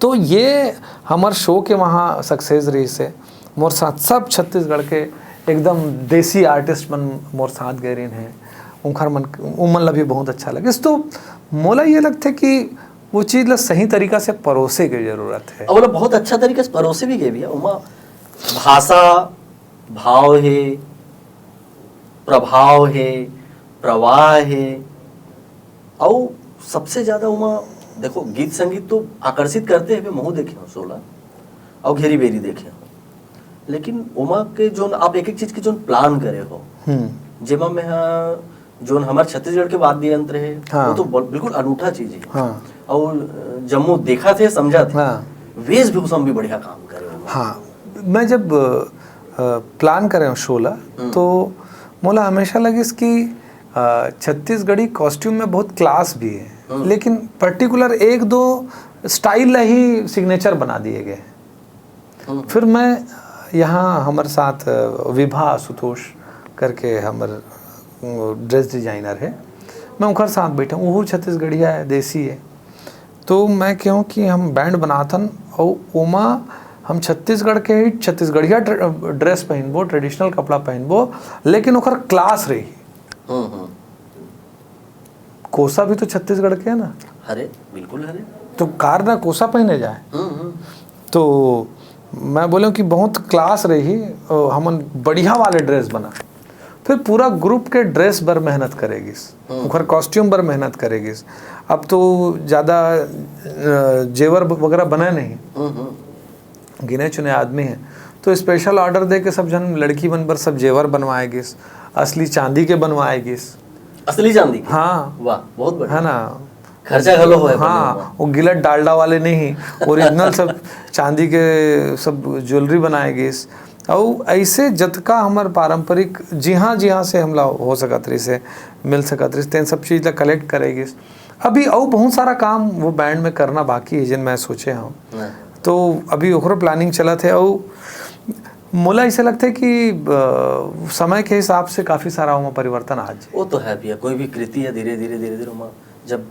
तो ये हमर शो के वहाँ सक्सेस रहिस हे। मोर साथ सब छत्तीसगढ़ के एकदम देसी आर्टिस्ट मन मोर साथ गए रहिन हे, उनखर मन, उमन ला भी बहुत अच्छा लगिस। तो मोला ये लगथे कि वो चीज ला सही तरीका से परोसे के जरूरत हे। अब बोला बहुत अच्छा तरीके से परोसे भी गए भैया। उमा भाषा, भाव हे, प्रभाव हे, प्रवाह हे, अउ सबसे ज्यादा उमा देखो गीत संगीत तो आकर्षित करते हे, महू देखे हो शोला अउ घेरी बेरी देखे हो, लेकिन उमा के जोन आप एक एक चीज के जोन प्लान करे हो, हम्म। जेमा में हा जोन हमार छत्तीसगढ़ के वाद्य यंत्र है, हाँ। वो तो बल- बिल्कुल अनूठा चीज है। हाँ। और जब वो देखा थे समझा थे, हाँ। वेशभूषा में भी बढ़िया काम करे हो। हाँ, मैं जब प्लान करे हूँ शो ला, हम्म। तो मोला हमेशा लगिस कि अ, छत्तीसगढ़ी कॉस्ट्यूम में बहुत क्लास भी है, हम्म। लेकिन पर्टिकुलर एक दो स्टाइल ला ही सिग्नेचर बना दिए गए हैं। हम्म। फिर मैं यहाँ हमारे साथ अ, विभा आशुतोष करके हमर ड्रेस डिजाइनर है, मैं उनकर साथ बैठा हूँ। वो छत्तीसगढ़िया है, देसी है। तो मैं कहूँ कि हम बैंड बनाथन और ओमा हम छत्तीसगढ़ के ही छत्तीसगढ़िया ड्रे- ड्रेस पहनबो, ट्रेडिशनल कपड़ा पहनबो, लेकिन ओकर क्लास रही। हम्म, हम्म। कोसा भी तो छत्तीसगढ़ के है ना, अरे बिल्कुल, अरे। तो कार ना कोसा पहने जाए। हम्म, हम्म। तो मैं बोले कि बहुत क्लास रही, अ, हमन बढ़िया वाले ड्रेस बना। फिर पूरा ग्रुप के ड्रेस बर मेहनत करे गिस, हम्म। ओकर कॉस्ट्यूम बर मेहनत करे गिस। अब तो ज़्यादा अ, जेवर वगैरह बना नहीं, हम्म, हम्म। गिने चुने आदमी हैं, तो स्पेशल ऑर्डर दे के सब झन लड़की मन बर सब जेवर बनवाए गिस, असली चांदी के बनवाए गिस। असली चांदी के? हाँ। वाह, बहुत बढ़िया। है ना? खर्चा घलो होए बने हाँ, हुआ। वो गिलट डालडा वाले नहीं, ओरिजिनल सब चांदी के सब ज्वेलरी बनाए गिस। अउ ऐसे जतका हमर पारंपरिक जिहाँ जिहाँ से हमला हो सकत रहिस हे, मिल सकत रहिस, तेन सब चीज ला कलेक्ट करे गिस। अभी अउ बहुत सारा काम वो बैंड में करना बाकी है, जिन मैं सोचे हूँ। हाँ। तो अभी ओकरो प्लानिंग चलत है। अउ मोला ऐसे लगथे कि अ, समय के हिसाब से काफी सारा ओमा परिवर्तन आ जाए। वो तो है भैया, कोई भी कृति है धीरे धीरे धीरे धीरे ओमा जब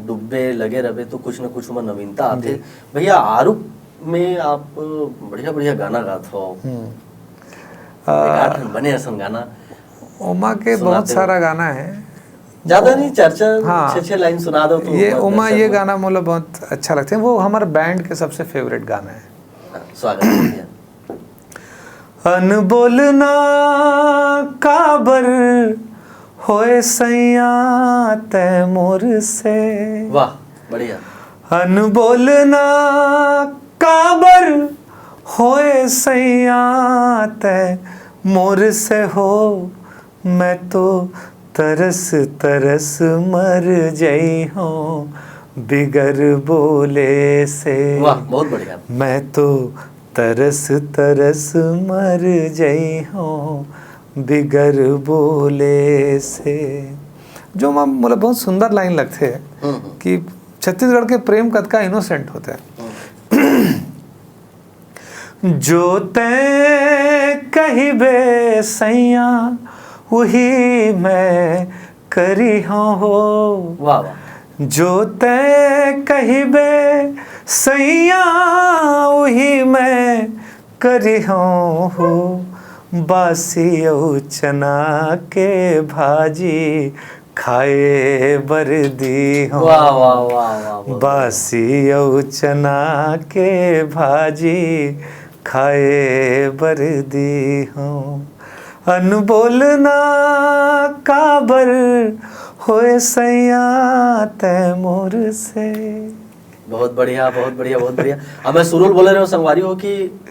डूबे लगे रहे तो कुछ ना कुछ ओमा नवीनता आथे। जी। भैया आरूग में आप बढ़िया बढ़िया गाना गात हो, हम्म। एक आठ ठन बने असन गाना। ओमा के सुनाते बहुत हो। सारा गाना है। ज्यादा नहीं, चार चार हाँ। छह छह लाइन सुना दो तो ये बहुत ओमा दर्शक ये मन- गाना मोला बहुत अच्छा लगथे, वो हमारे बैंड के सबसे फेवरेट गाना है। हाँ, स्वागत है भैया। अनबोलना काबर होए सैया तै मोर से। वाह, बढ़िया। अनबोलना काबर होए सैया तै मोर से हो, मैं तो तरस तरस मर जई हूँ बिगर बोले से। वाह, बहुत बढ़िया। मैं तो तरस तरस मर जई हूँ बिगर बोले से। जो मैं, मोला बहुत सुंदर लाइन लगथे हम्म, हम्म। कि छत्तीसगढ़ के प्रेम कतका इनोसेंट होथे। हम्म। जो तै कहिबे सैया, वही मैं करी हूँ हो। वाह, वाह। जो तै कहिबे सैया, वही मैं करी हूँ हो। बासी अउ चना के भाजी खाए बर दी हूँ। वाह, वाह, वाह, वाह, वाह। बासी अउ चना के भाजी खाए बर दी हूँ। अनबोलना काबर होए सैया तै मोर से। बहुत बढ़िया, बहुत बढ़िया, बहुत बढ़िया। अब मैं सुरुल बोले रहे हूँ संगवारी हो कि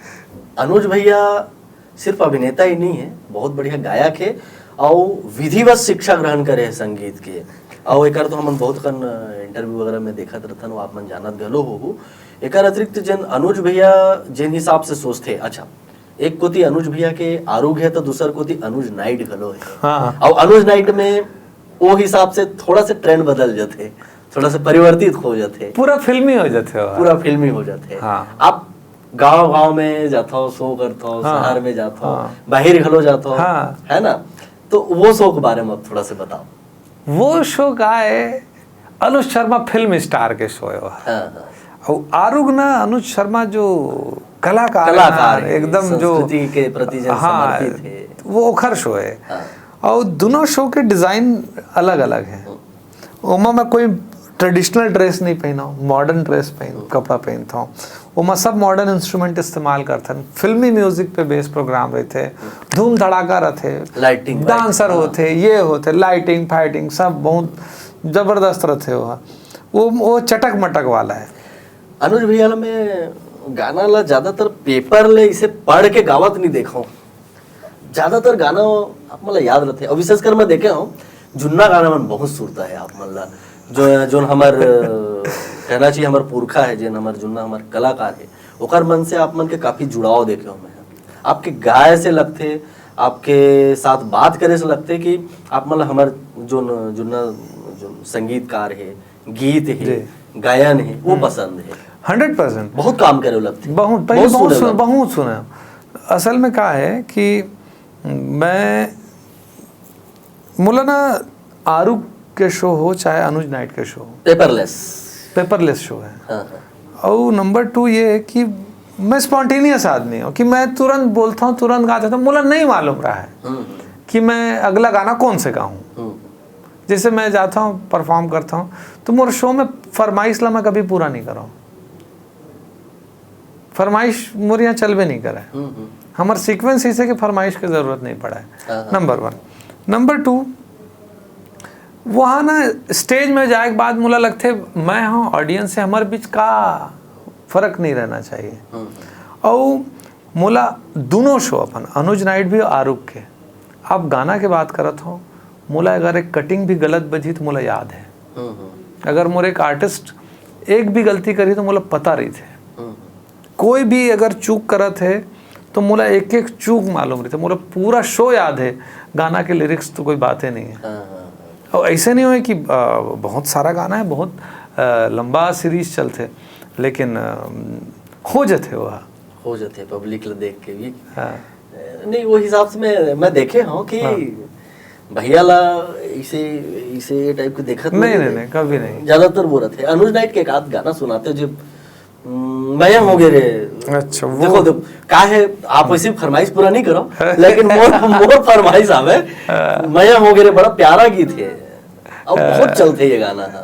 अनुज भैया सिर्फ अभिनेता ही नहीं है, बहुत बढ़िया गायक है और विधिवत शिक्षा ग्रहण करे है संगीत के। और एक तो हमन बहुत कन इंटरव्यू वगैरह में देखत रहथन, आप मन जानत घलो हो। एक अतिरिक्त जन अनुज भैया जिन हिसाब से सोचते, अच्छा, एक कोती अनुज भैया के आरूग है तो दूसर कोती अनुज नाइट घलो है। हाँ। और अनुज नाइट में वो हिसाब से थोड़ा सा ट्रेंड बदल जाते। थोड़ा सा परिवर्तित हो जाथे। पूरा फिल्मी हो जाथे वो। पूरा फिल्मी हो जाथे। हाँ। आप गांव गांव में जाथो, शो करथो, हाँ। शहर में जाथो, हाँ। बाहर घलो जाथो, हाँ। है ना? तो वो शो के बारे में आप थोड़ा सा बताओ। वो शो का है, अनुज शर्मा फिल्म स्टार के शो है वो। हाँ, हाँ। और आरुग ना, अनुज शर्मा जो कलाकार है ना, कलाकार है, एकदम जो संस्कृति के प्रति जो हाँ, समर्पित है। वो ओखर शो है। हाँ। और दोनों शो के डिजाइन अलग अलग है। ओमा मैं कोई ट्रेडिशनल ड्रेस नहीं पहना हूँ, मॉडर्न ड्रेस पहन कपड़ा पहनता हूँ। ओमा सब मॉडर्न इंस्ट्रूमेंट इस्तेमाल करथन, फिल्मी म्यूजिक पे बेस प्रोग्राम रहथे, धूम धड़ाका रहथे, लाइटिंग, डांसर हाँ। होथे, ये होथे, लाइटिंग फाइटिंग सब बहुत जबरदस्त रहथे। वो वो वो चटक मटक वाला है। अनुज भैया ला मैं गाना ला ज्यादातर पेपर ले इसे पढ़ के गावत नहीं देखा हूँ। ज्यादातर गाना आप मन ला याद रहथे, और विशेषकर मैं देखे हूँ जुन्ना गाना मन बहुत सुरता है आप मन ला। जो जोन हमर अ, कहना चाहिए हमर पुरखा है, जेन हमर जुन्ना हमर कलाकार है, ओकर मन से आप मन के काफी जुड़ाव देखे हूँ मैं। आपके गाय से लगथे, आपके साथ बात करे से लगथे कि आप मन ला हमर जो जुन्ना जो संगीतकार है, गीत है, जी। गायन है, वो पसंद है। Hundred percent. बहुत काम करे लगथे। बहुत पहले बहुत सुने सुन, लगथे। बहुत सुना। असल में का है कि मैं मोला ना आरुग के शो हो चाहे अनुज नाइट के शो, पेपरलेस। पेपरलेस शो है। हाँ, हाँ। और नंबर टू ये है कि मैं स्पॉन्टेनियस आदमी हूँ कि मैं तुरंत बोलता हूँ, तुरंत गा देता हूँ। मोला नहीं मालूम रहा है हम्म, कि मैं अगला गाना कौन से गाऊँ। हम्म। जैसे मैं जाता हूँ, परफॉर्म करता हूँ, तो मोर शो में फरमाइश ला मैं कभी पूरा नहीं करा हूँ। फरमाइश मोर यहाँ चलबे नहीं करे। हम्म, हम्म। हमर सीक्वेंस इसे कि फरमाइश के जरूरत नहीं पड़ा है। हाँ, हाँ। नंबर वन। नंबर टू, वहाँ ना स्टेज में जाए के बाद मोला लगथे मैं हाँ ऑडियंस से, हमर बीच का फर्क नहीं रहना चाहिए। हम्म। और मोला दोनों शो अपन अनुज नाइट भी और आरुग के, आप गाना के बात करत हो, मोला अगर एक कटिंग भी गलत बजी तो मोला याद है। हम्म, हम्म। अगर मोर एक आर्टिस्ट एक भी गलती करी तो मोला पता रही थे। हम्म। कोई भी अगर चूक करत है तो मोला एक एक चूक मालूम रही थे। मोला पूरा शो याद है, गाना के लिरिक्स तो कोई बात ही नहीं है। हाँ, हाँ, हाँ। और ऐसे नहीं हुए कि आ, बहुत सारा गाना है, बहुत आ, लंबा सीरीज चलथे, लेकिन आ, हो जाथे वो। हो जाथे पब्लिक ला देख के भी। हाँ। नहीं, वो हिसाब से मैं मैं देखे हूँ कि हाँ। भैया ला इसे इसे ये टाइप के देखत नहीं, है। नहीं, नहीं, कभी नहीं। ज्यादातर बोलत है अनुज नाइट के एक आध गाना सुनाते जो हम्म, मया हो गे रे। अच्छा, वो देखो, देखो, का है, आप वैसे फरमाइश पूरा नहीं करो, लेकिन मोर मोर फरमाइश आवे, मया हो गे रे, बड़ा प्यारा गीत है। अब बहुत चलते ये गाना है।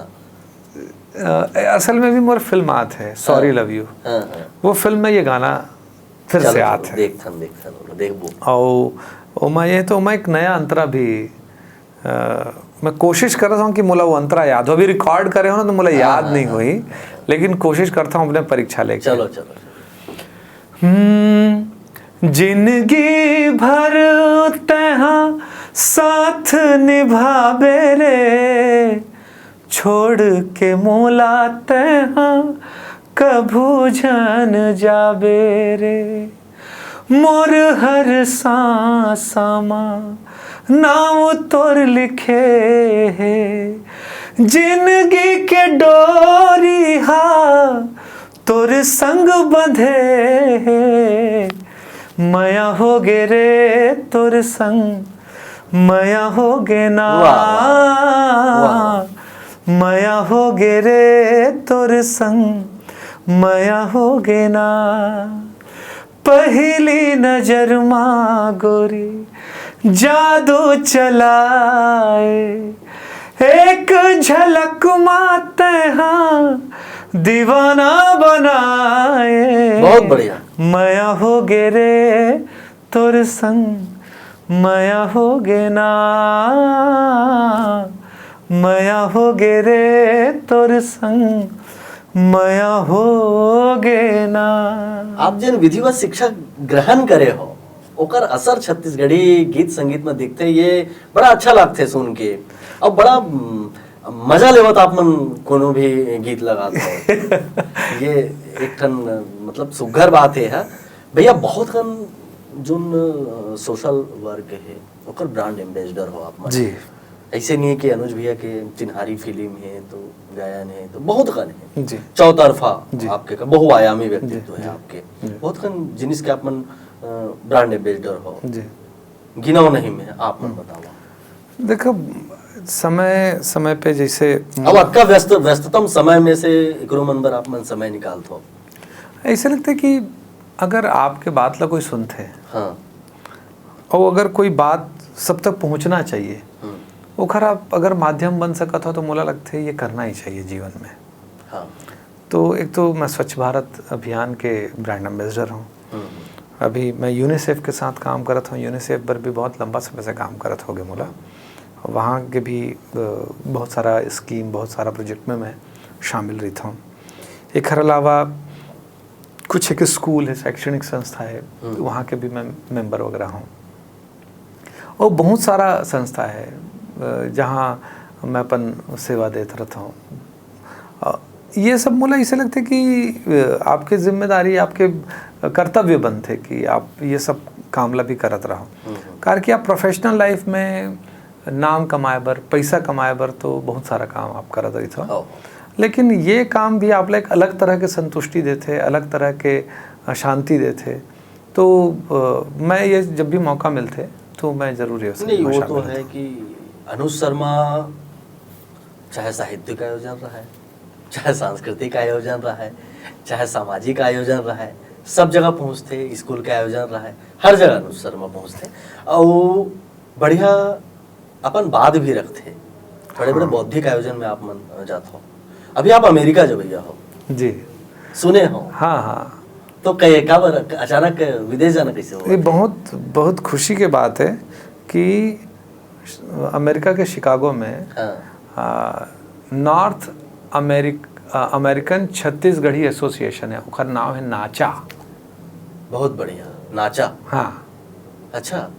अ, असल में भी मोर फिल्म आत है सॉरी लव यू। हाँ, हाँ। वो फिल्म में ये गाना फिर से चलो, आत है। देखथन, देखथन, देखबो। और ओमा ये तो ओमा एक नया अंतरा भी, अ, मैं कोशिश कर रहा हूँ कि मोला वो अंतरा याद हो। अभी रिकॉर्ड करे हो ना तो मोला याद नहीं हुई, लेकिन कोशिश करता हूँ अपने परीक्षा लेके। चलो, चलो, चलो। हम्म, जिंदगी भर तैहा साथ निभाबे रे, छोड़ के मोला तैहा कभू झन जाबे रे। मोर हर सांसा मा नाव तोर लिखे हे, जिंदगी के डोरी हा तोर संग बंधे हे। मया हो गे रे तोर संग, मया हो गे ना। वाह, वाह, वाह। मया हो गे रे तोर संग, मया हो गे ना। पहली नजर मा गोरी जादू चलाए, एक झलक मा तैहा दीवाना बनाए। बहुत बढ़िया। मया हो गे रे तोर संग, मया हो गे ना। मया हो गे रे तोर संग, मया हो गे ना। आप जेन विधिवत शिक्षा ग्रहण करे हो, ओकर असर छत्तीसगढ़ी गीत संगीत में दिखथे, ये बड़ा अच्छा लगथे सुन के। अब बड़ा हम्म, मजा लेवत आप मन कोनो भी गीत लगात हो। ये एक ठन मतलब सुघर बात है, हा? भैया, बहुत कन जोन सोशल वर्क है, ओकर ब्रांड एम्बेसडर हो आप मन। जी। ऐसे नहीं है कि अनुज भैया के चिन्हारी फिल्म है तो गायन है तो बहुत कन है। जी। चौतरफा जी। आपके का बहुआयामी व्यक्तित्व जी, है जी, आपके। जी। बहुत कन जिनिस के आप मन, अ, brand ambassador हो। जी। गिनाव नहीं मैं, आप मन बतावा। देखो, समय, समय पे जैसे अब आपका व्यस्त, व्यस्ततम समय में से एकरो मन बर आप मन समय निकालत हो। ऐसे लगता है कि अगर आपके बात ला कोई सुनथे हाँ। और अगर कोई बात सब तक पहुंचना चाहिए, हम्म। ओखर आप अगर माध्यम बन सकत हो तो मोला लगथे ये करना ही चाहिए जीवन में। हाँ। तो एक तो मैं स्वच्छ भारत अभियान के brand ambassador हूँ। हम्म। अभी मैं यूनिसेफ के साथ काम करत हूँ। यूनिसेफ पर भी बहुत लंबा समय से काम करत होगे मोला। वहाँ के भी, अ, बहुत सारा scheme, बहुत सारा project में मैं शामिल रहता हूँ। एखर अलावा कुछ एक स्कूल है, शैक्षणिक संस्था है, हम्म। तो वहाँ के भी मैं member वगैरह हूँ। और बहुत सारा संस्था है, अ, जहाँ मैं अपन सेवा देत रहता हूँ। अ, ये सब मोला ऐसे लगथे कि, अ, आपके जिम्मेदारी, आपके कर्तव्य बनथे कि आप ये सब काम ला भी करत रहो। हम्म, हम्म। काबर कि आप professional life में नाम कमाए बर, पैसा कमाए बर तो बहुत सारा काम आप करत रहिथो। हाँ। लेकिन ये काम भी आप ला एक अलग तरह के संतुष्टि देथे, अलग तरह के, अ, शांति देथे। तो, अ, मैं ये जब भी मौका मिलथे, तो मैं जरूर ये सब नहीं, में वो तो शामिल है होता हूँ। कि अनुज शर्मा चाहे साहित्यिक आयोजन रहा है, चाहे सांस्कृतिक आयोजन रहा है, चाहे सामाजिक आयोजन रहा है, सब जगह पहुँचथे, स्कूल के आयोजन रहा है, हर जगह अनुज शर्मा पहुँचथे। अउ बढ़िया अपन बात भी रखथे। बड़े-बड़े हाँ। बौद्धिक आयोजन में आप मन, अ, जात हो। अभी आप अमेरिका जवइया हो। जी। सुने हो। हाँ, हाँ। तो कहे, काबर अचानक विदेश जाना कैसे हुआ? ये बहुत, बहुत खुशी के बात है कि अमेरिका के शिकागो में, हाँ। आ, North Americ-, आ, American छत्तीसगढ़ी Association है, ओकर नाम है नाचा। बहुत बढ़िया, नाचा। हाँ। अच्छा,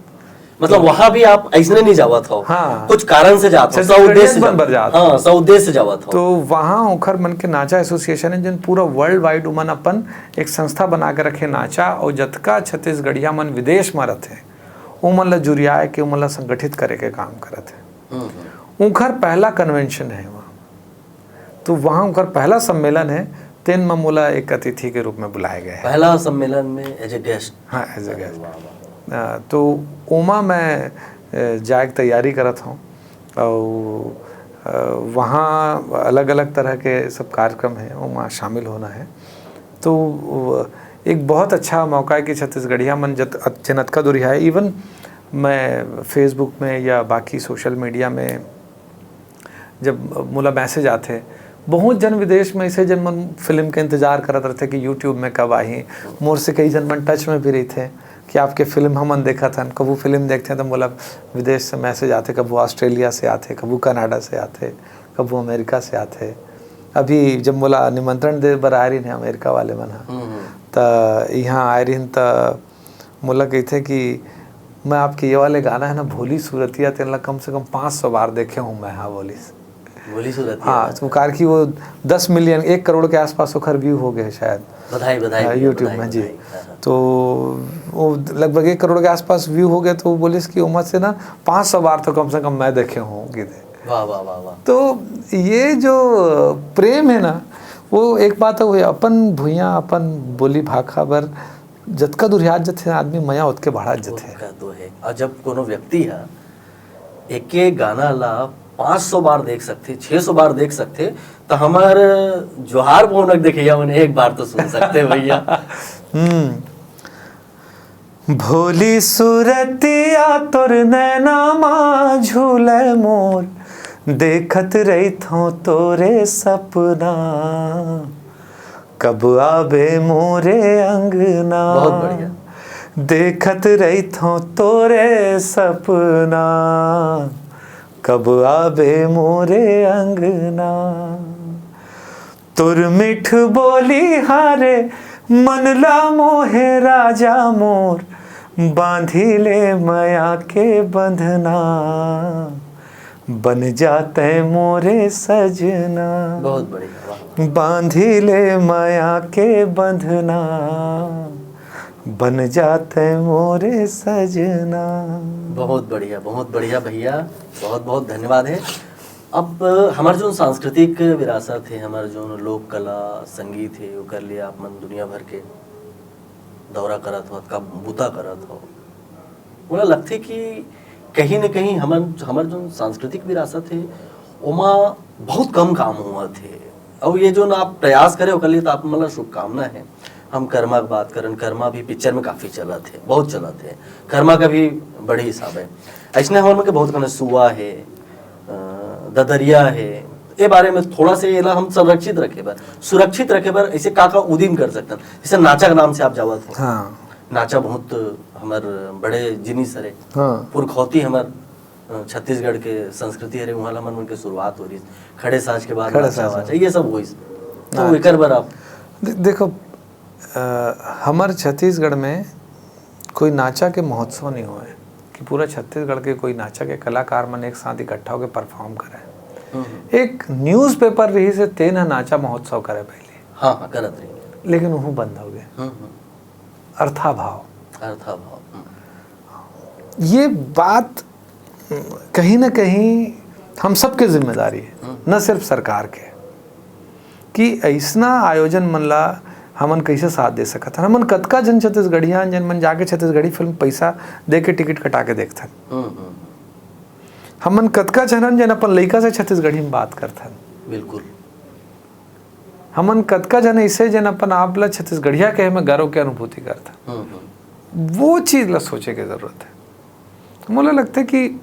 मतलब वहाँ भी आप ऐसने नहीं जावत हो, हाँ। कुछ कारण से जात हो, छत्तीसगढ़िया सउद्देश्य से बन जावत बर जात हो। हाँ, सउद्देश्य से जावत हो। तो वहाँ ओखर मन के नाचा association है, जिन पूरा world wide उमन अपन एक संस्था बना के रखे नाचा, और जतका छत्तीसगढ़िया मन विदेश में रहते, उमन ला जुरियाए के, उमन ला संगठित करे के काम करत है। हम्म, हम्म। उनकर पहला convention है वहाँ, तो वहाँ उनकर पहला सम्मेलन है, तेन में मोला एक अतिथि के रूप में बुलाए गए हैं। पहला सम्मेलन में as a guest? हाँ, as a अरे guest। वाह, वाह, वाह। अ, तो ओमा मैं, अ, जाए के तैयारी करत हूँ, और, अ, वहाँ अलग-अलग तरह के सब कार्यक्रम हैं, ओमा शामिल होना है। तो, अ, एक बहुत अच्छा मौका है कि छत्तीसगढ़िया मन जत-, जेन अतका दूरिहा है, even मैं Facebook में या बाकी social media में जब मोला message आथे, बहुत जन विदेश में ऐसे जन मन फिल्म के इंतजार करत रहथे कि YouTube में कब आही। मोर से कई जन मन touch में भी रहिथे कि आपके फिल्म हमन देखत हन, कभू फिल्म देखथे तो मोला विदेश से message आथे, कभू ऑस्ट्रेलिया से आथे, कभू कनाडा से आथे, कभू अमेरिका से आथे। अभी जब मोला निमंत्रण दे बर आए रहिन हे अमेरिका वाले मन ह, हम्म, हम्म। त इहाँ आए रहिन त मोला कहिथे कि मैं आपके ये वाले गाना है ना, भोली सूरतिया, तेन ला कम से कम पाँच सौ बार देखे हूँ मैं, हाँ बोलिस। भोली सूरतिया। हाँ, तो कार की वो दस million, एक करोड़ के आसपास ओखर view हो गए शायद। बधाई, बधाई हाँ, भैया, YouTube बधाई, में, जी। बधाई। हाँ, हाँ। तो वो लगभग एक करोड़ के आसपास view हो गए, तो वो बोलिस कि ओमा से ना पाँच सौ बार तो कम से कम मैं देखे हूँ, गीत है। वाह, वाह, वाह, वाह। तो ये जो प्रेम है ना, वो एक बात हुई, अपन भुइयां, अपन बोली भाखा बर जतका दुरिहात जथे आदमी, मया ओतके बढ़ात जथे। ओतका तो है। और जब कोनो व्यक्ति ह एक एक गाना ला पाँच सौ बार देख सकथे, छह सौ बार देख सकथे, त हमर जोहार भवन के देखइया मन एक बार तो सुन सकथे भैया। हम्म। भोली सूरतिया तोर नैना मा झूले मोर, देखत रहिथों तोरे सपना। कब आबे मोरे अंगना। बहुत बढ़िया। देखत रहिथों तोरे सपना, कब आबे मोरे अंगना। तोर मीठ बोली हारे मन ला मोहे राजा मोर, बांधी ले मया के बंधना। बन जाते मोरे सजना। बहुत बढ़िया, वाह। बांधी ले मया के बंधना, बन जाते मोरे सजना। बहुत बढ़िया, बहुत बढ़िया भैया, बहुत बहुत धन्यवाद है। अब हमार जो सांस्कृतिक विरासत है, हमार जो लोक कला संगीत है, ओकर लिए आप मन दुनिया भर के दौरा करत हो, का बूता करत हो, मोला लगथे कि कहीं न कहीं हमन, हमर जो सांस्कृतिक विरासत है, ओमा बहुत कम काम होवत है। और ये जो आप प्रयास करे, ओकर लिए तो आप मन ला शुभकामना है। हम कर्मा के बात करन, कर्मा भी पिक्चर में काफी चलत है, बहुत चलत है। कर्मा का भी बड़ी हिसाब है। ऐसने हमर मन के बहुत कने सुआ है, अ, ददरिया है, ये बारे में थोड़ा से एला हम संरक्षित रखे बर, सुरक्षित रखे बर ऐसे का का उदिम कर सकथन? जैसे नाचा के नाम से आप जावत हो, हाँ। नाचा बहुत हमर बड़े जिनिस हरे, हाँ। पुरखौती हमर, अ, छत्तीसगढ़ के संस्कृति हरे, उहाँ ला मन मन के शुरुआत हो रही, खड़े साज के बाद खड़े नाचा साज। वाचा, ये सब होइस। तो नाच। एकर बर आप दे- देखो, अ, हमर छत्तीसगढ़ में कोई नाचा के महोत्सव नहीं होए कि पूरा छत्तीसगढ़ के कोई नाचा के कलाकार मन एक साथ इकट्ठा होकर परफॉर्म करे। हम्म, एक न्यूज़पेपर रही से तेन ह नाचा महोत्सव करे पहले, हाँ हाँ करत रही। लेकिन वह बंद हो गए। हम्म, हम्म, अर्थाभाव। अर्थाभाव। हम्म, ये बात कहीं ना कहीं हम सबके जिम्मेदारी है, न सिर्फ सरकार के, कि ऐसना आयोजन मन ला हमन कैसे साथ दे सकत हन। हमन कतका जन छत्तीसगढ़िया हन, जन मन जाके छत्तीसगढ़ी फिल्म पैसा दे के टिकट कटा के देखथन। हम्म, हम्म, हमन कतका जन हन, जन अपन लइका से छत्तीसगढ़ी में बात करथन। बिल्कुल। हमन कतका जन ऐसे, जन अपन आप ला छत्तीसगढ़िया कहे में गर्व के अनुभूति करथन। हम्म, हम्म, वो चीज ला सोचे के जरूरत है। तो मोला लगता है कि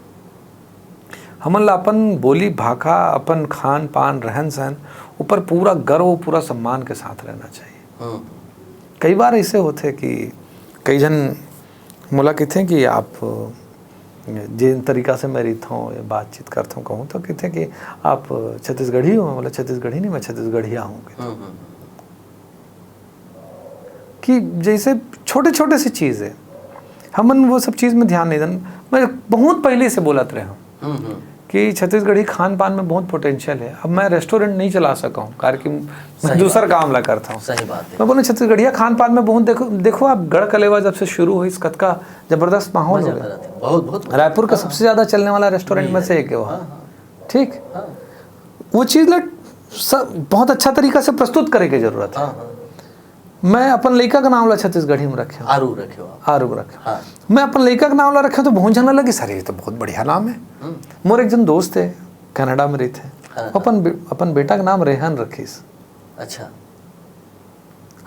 हमन ला अपन बोली भाखा, अपन खान पान, रहन सहन ऊपर पूरा गर्व, पूरा सम्मान के साथ रहना चाहिए। हम्म, कई बार ऐसे होथे कि कई जन मोला कहिथे कि आप, जिन तरीका से मैं रहिथौं या बातचीत करथौं, कहूँ तो कहिथे कि आप छत्तीसगढ़ी हो। मैं बोला, "छत्तीसगढ़ी नहीं, मैं छत्तीसगढ़िया हूँ।" हम्म, हम्म, कि जैसे छोटे छोटे से चीज़ है, हमन वो सब चीज़ में ध्यान नहीं देन। मैं बहुत पहले से बोलत रहे हूँ हम्म, हम्म, कि छत्तीसगढ़ी खान पान में बहुत पोटेंशियल है। अब मैं रेस्टोरेंट नहीं चला सका हूँ, कारण कि मैं सही दूसर बात। काम ला करता हूँ। सही बात है। मैं बोला, छत्तीसगढ़िया खान पान में बहुत, देखो, देखो आप गढ़ कलेवा जब से शुरू हुई, कतका जबरदस्त माहौल हो मजा गया। करत है। बहुत बहुत। रायपुर का सबसे ज्यादा चलने वाला रेस्टोरेंट में से एक है वो। हाँ, हाँ, ठीक, हाँ। वो चीज ला स-, बहुत अच्छा तरीका से प्रस्तुत करे के जरूरत है। हाँ, हाँ। मैं अपन लइका के नाम ला छत्तीसगढ़ी में रखे हूँ। आरू रखे हो आप। आरू रखे हूँ। हाँ। मैं अपन लइका के नाम ला रखे तो बहुत झन लगे, "सर, ये तो बहुत बढ़िया नाम है।" हम्म, मोर एक जन दोस्त है, कनाडा में रहते हैं, हाँ, अपन बे, अपन बेटा के नाम रेहन रखिस। अच्छा।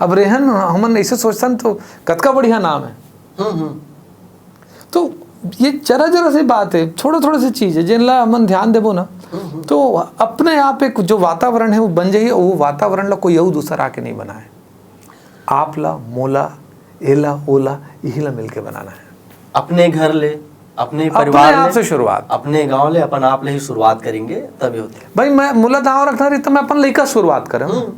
अब रेहन हमन ऐसे सोचतन तो कतका बढ़िया नाम है। हम्म, हम्म, तो ये जरा जरा सी बात है, छोटा थोड़ा सी चीज है, जिनला हमन ध्यान देबो ना, तो अपने आप एक जो वातावरण है वो बन जाइए, और वो वातावरण ला कोई और दूसर आके नहीं बनाए। आप ला, मोला, एला, ओला, यही ला मिलके बनाना है। अपने घर ले, अपने अपने परिवार आप ले, से शुरुआत। अपने गांव ले, अपन आप ले ही शुरुआत करेंगे, तभी होते। भाई, मैं मोला गाँव रखना रही तो मैं अपन लइका शुरुआत करें। हम्म,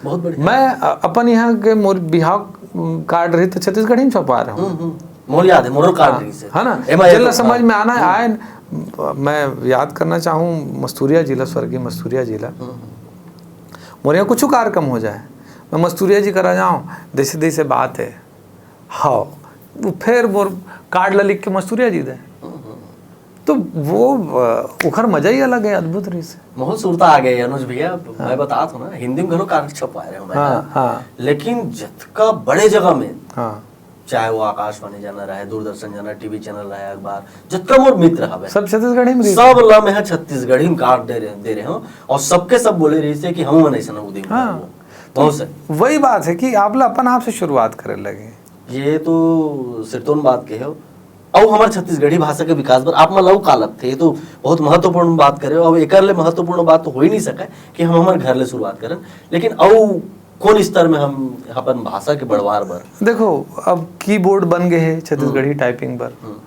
बहुत बढ़िया। मैं अ-, अपन यहाँ के मोर बिहाव कार्ड रही तो छत्तीसगढ़ी में छपा रहा हूँ। हम्म, हम्म। मोर याद है, मोरो कार्ड हाँ, रही से। है ना? एमा जिला एक- समझ में आना है, हम्म। आए न-, मैं याद करना चाहूँ मस्तूरिया जिला, स्वर्गीय मस्तूरिया जिला। हम्म, मोर यहाँ कुछ कार्यक्रम हो जाए, मैं मस्तूरिया जी करा जाऊँ, जैसे जैसे बात है, हाँ, वो फिर मोर कार्ड ला लिख के मस्तूरिया जी दे। हम्म, हम्म। तो वो अ, उखर मजा ही अलग है, अद्भुत रही से। बहुत सुरता आ गई अनुज भैया। मैं बता था ना, हिंदी में घणो कार्ड छपवा रहे हो मैं। हाँ, हाँ। लेकिन जतका बड़े जगह में, हाँ, चाहे वो आकाशवाणी जाना रहे, दूरदर्शन जाना, टीवी चैनल रहे, अखबार, जतका मोर मित्र हवे, सब छत्तीसगढ़ी में रही। सब ला मैं छत्तीसगढ़ी में कार्ड दे रहे, दे रहे हूँ। और सबके सब बोले रही से कि हम मन ऐसा ना उदय हाँ। करबो। बहुत सही। वही बात है कि आप ला अपन आप से शुरुआत करे लगे। ये तो सिरतोन बात कहे हो। अउ हमर छत्तीसगढ़ी भाषा के विकास बर आप मन ला अउ का लगथे? ये तो बहुत महत्वपूर्ण बात करे हो। अब एकर ले महत्वपूर्ण बात तो हो ही नहीं सके कि हम हमर घर ले शुरुआत करन, लेकिन अउ कौन स्तर में हम अपन भाषा के बढ़वार बर? देखो, अब कीबोर्ड बन गए हैं छत्तीसगढ़ी टाइपिंग पर।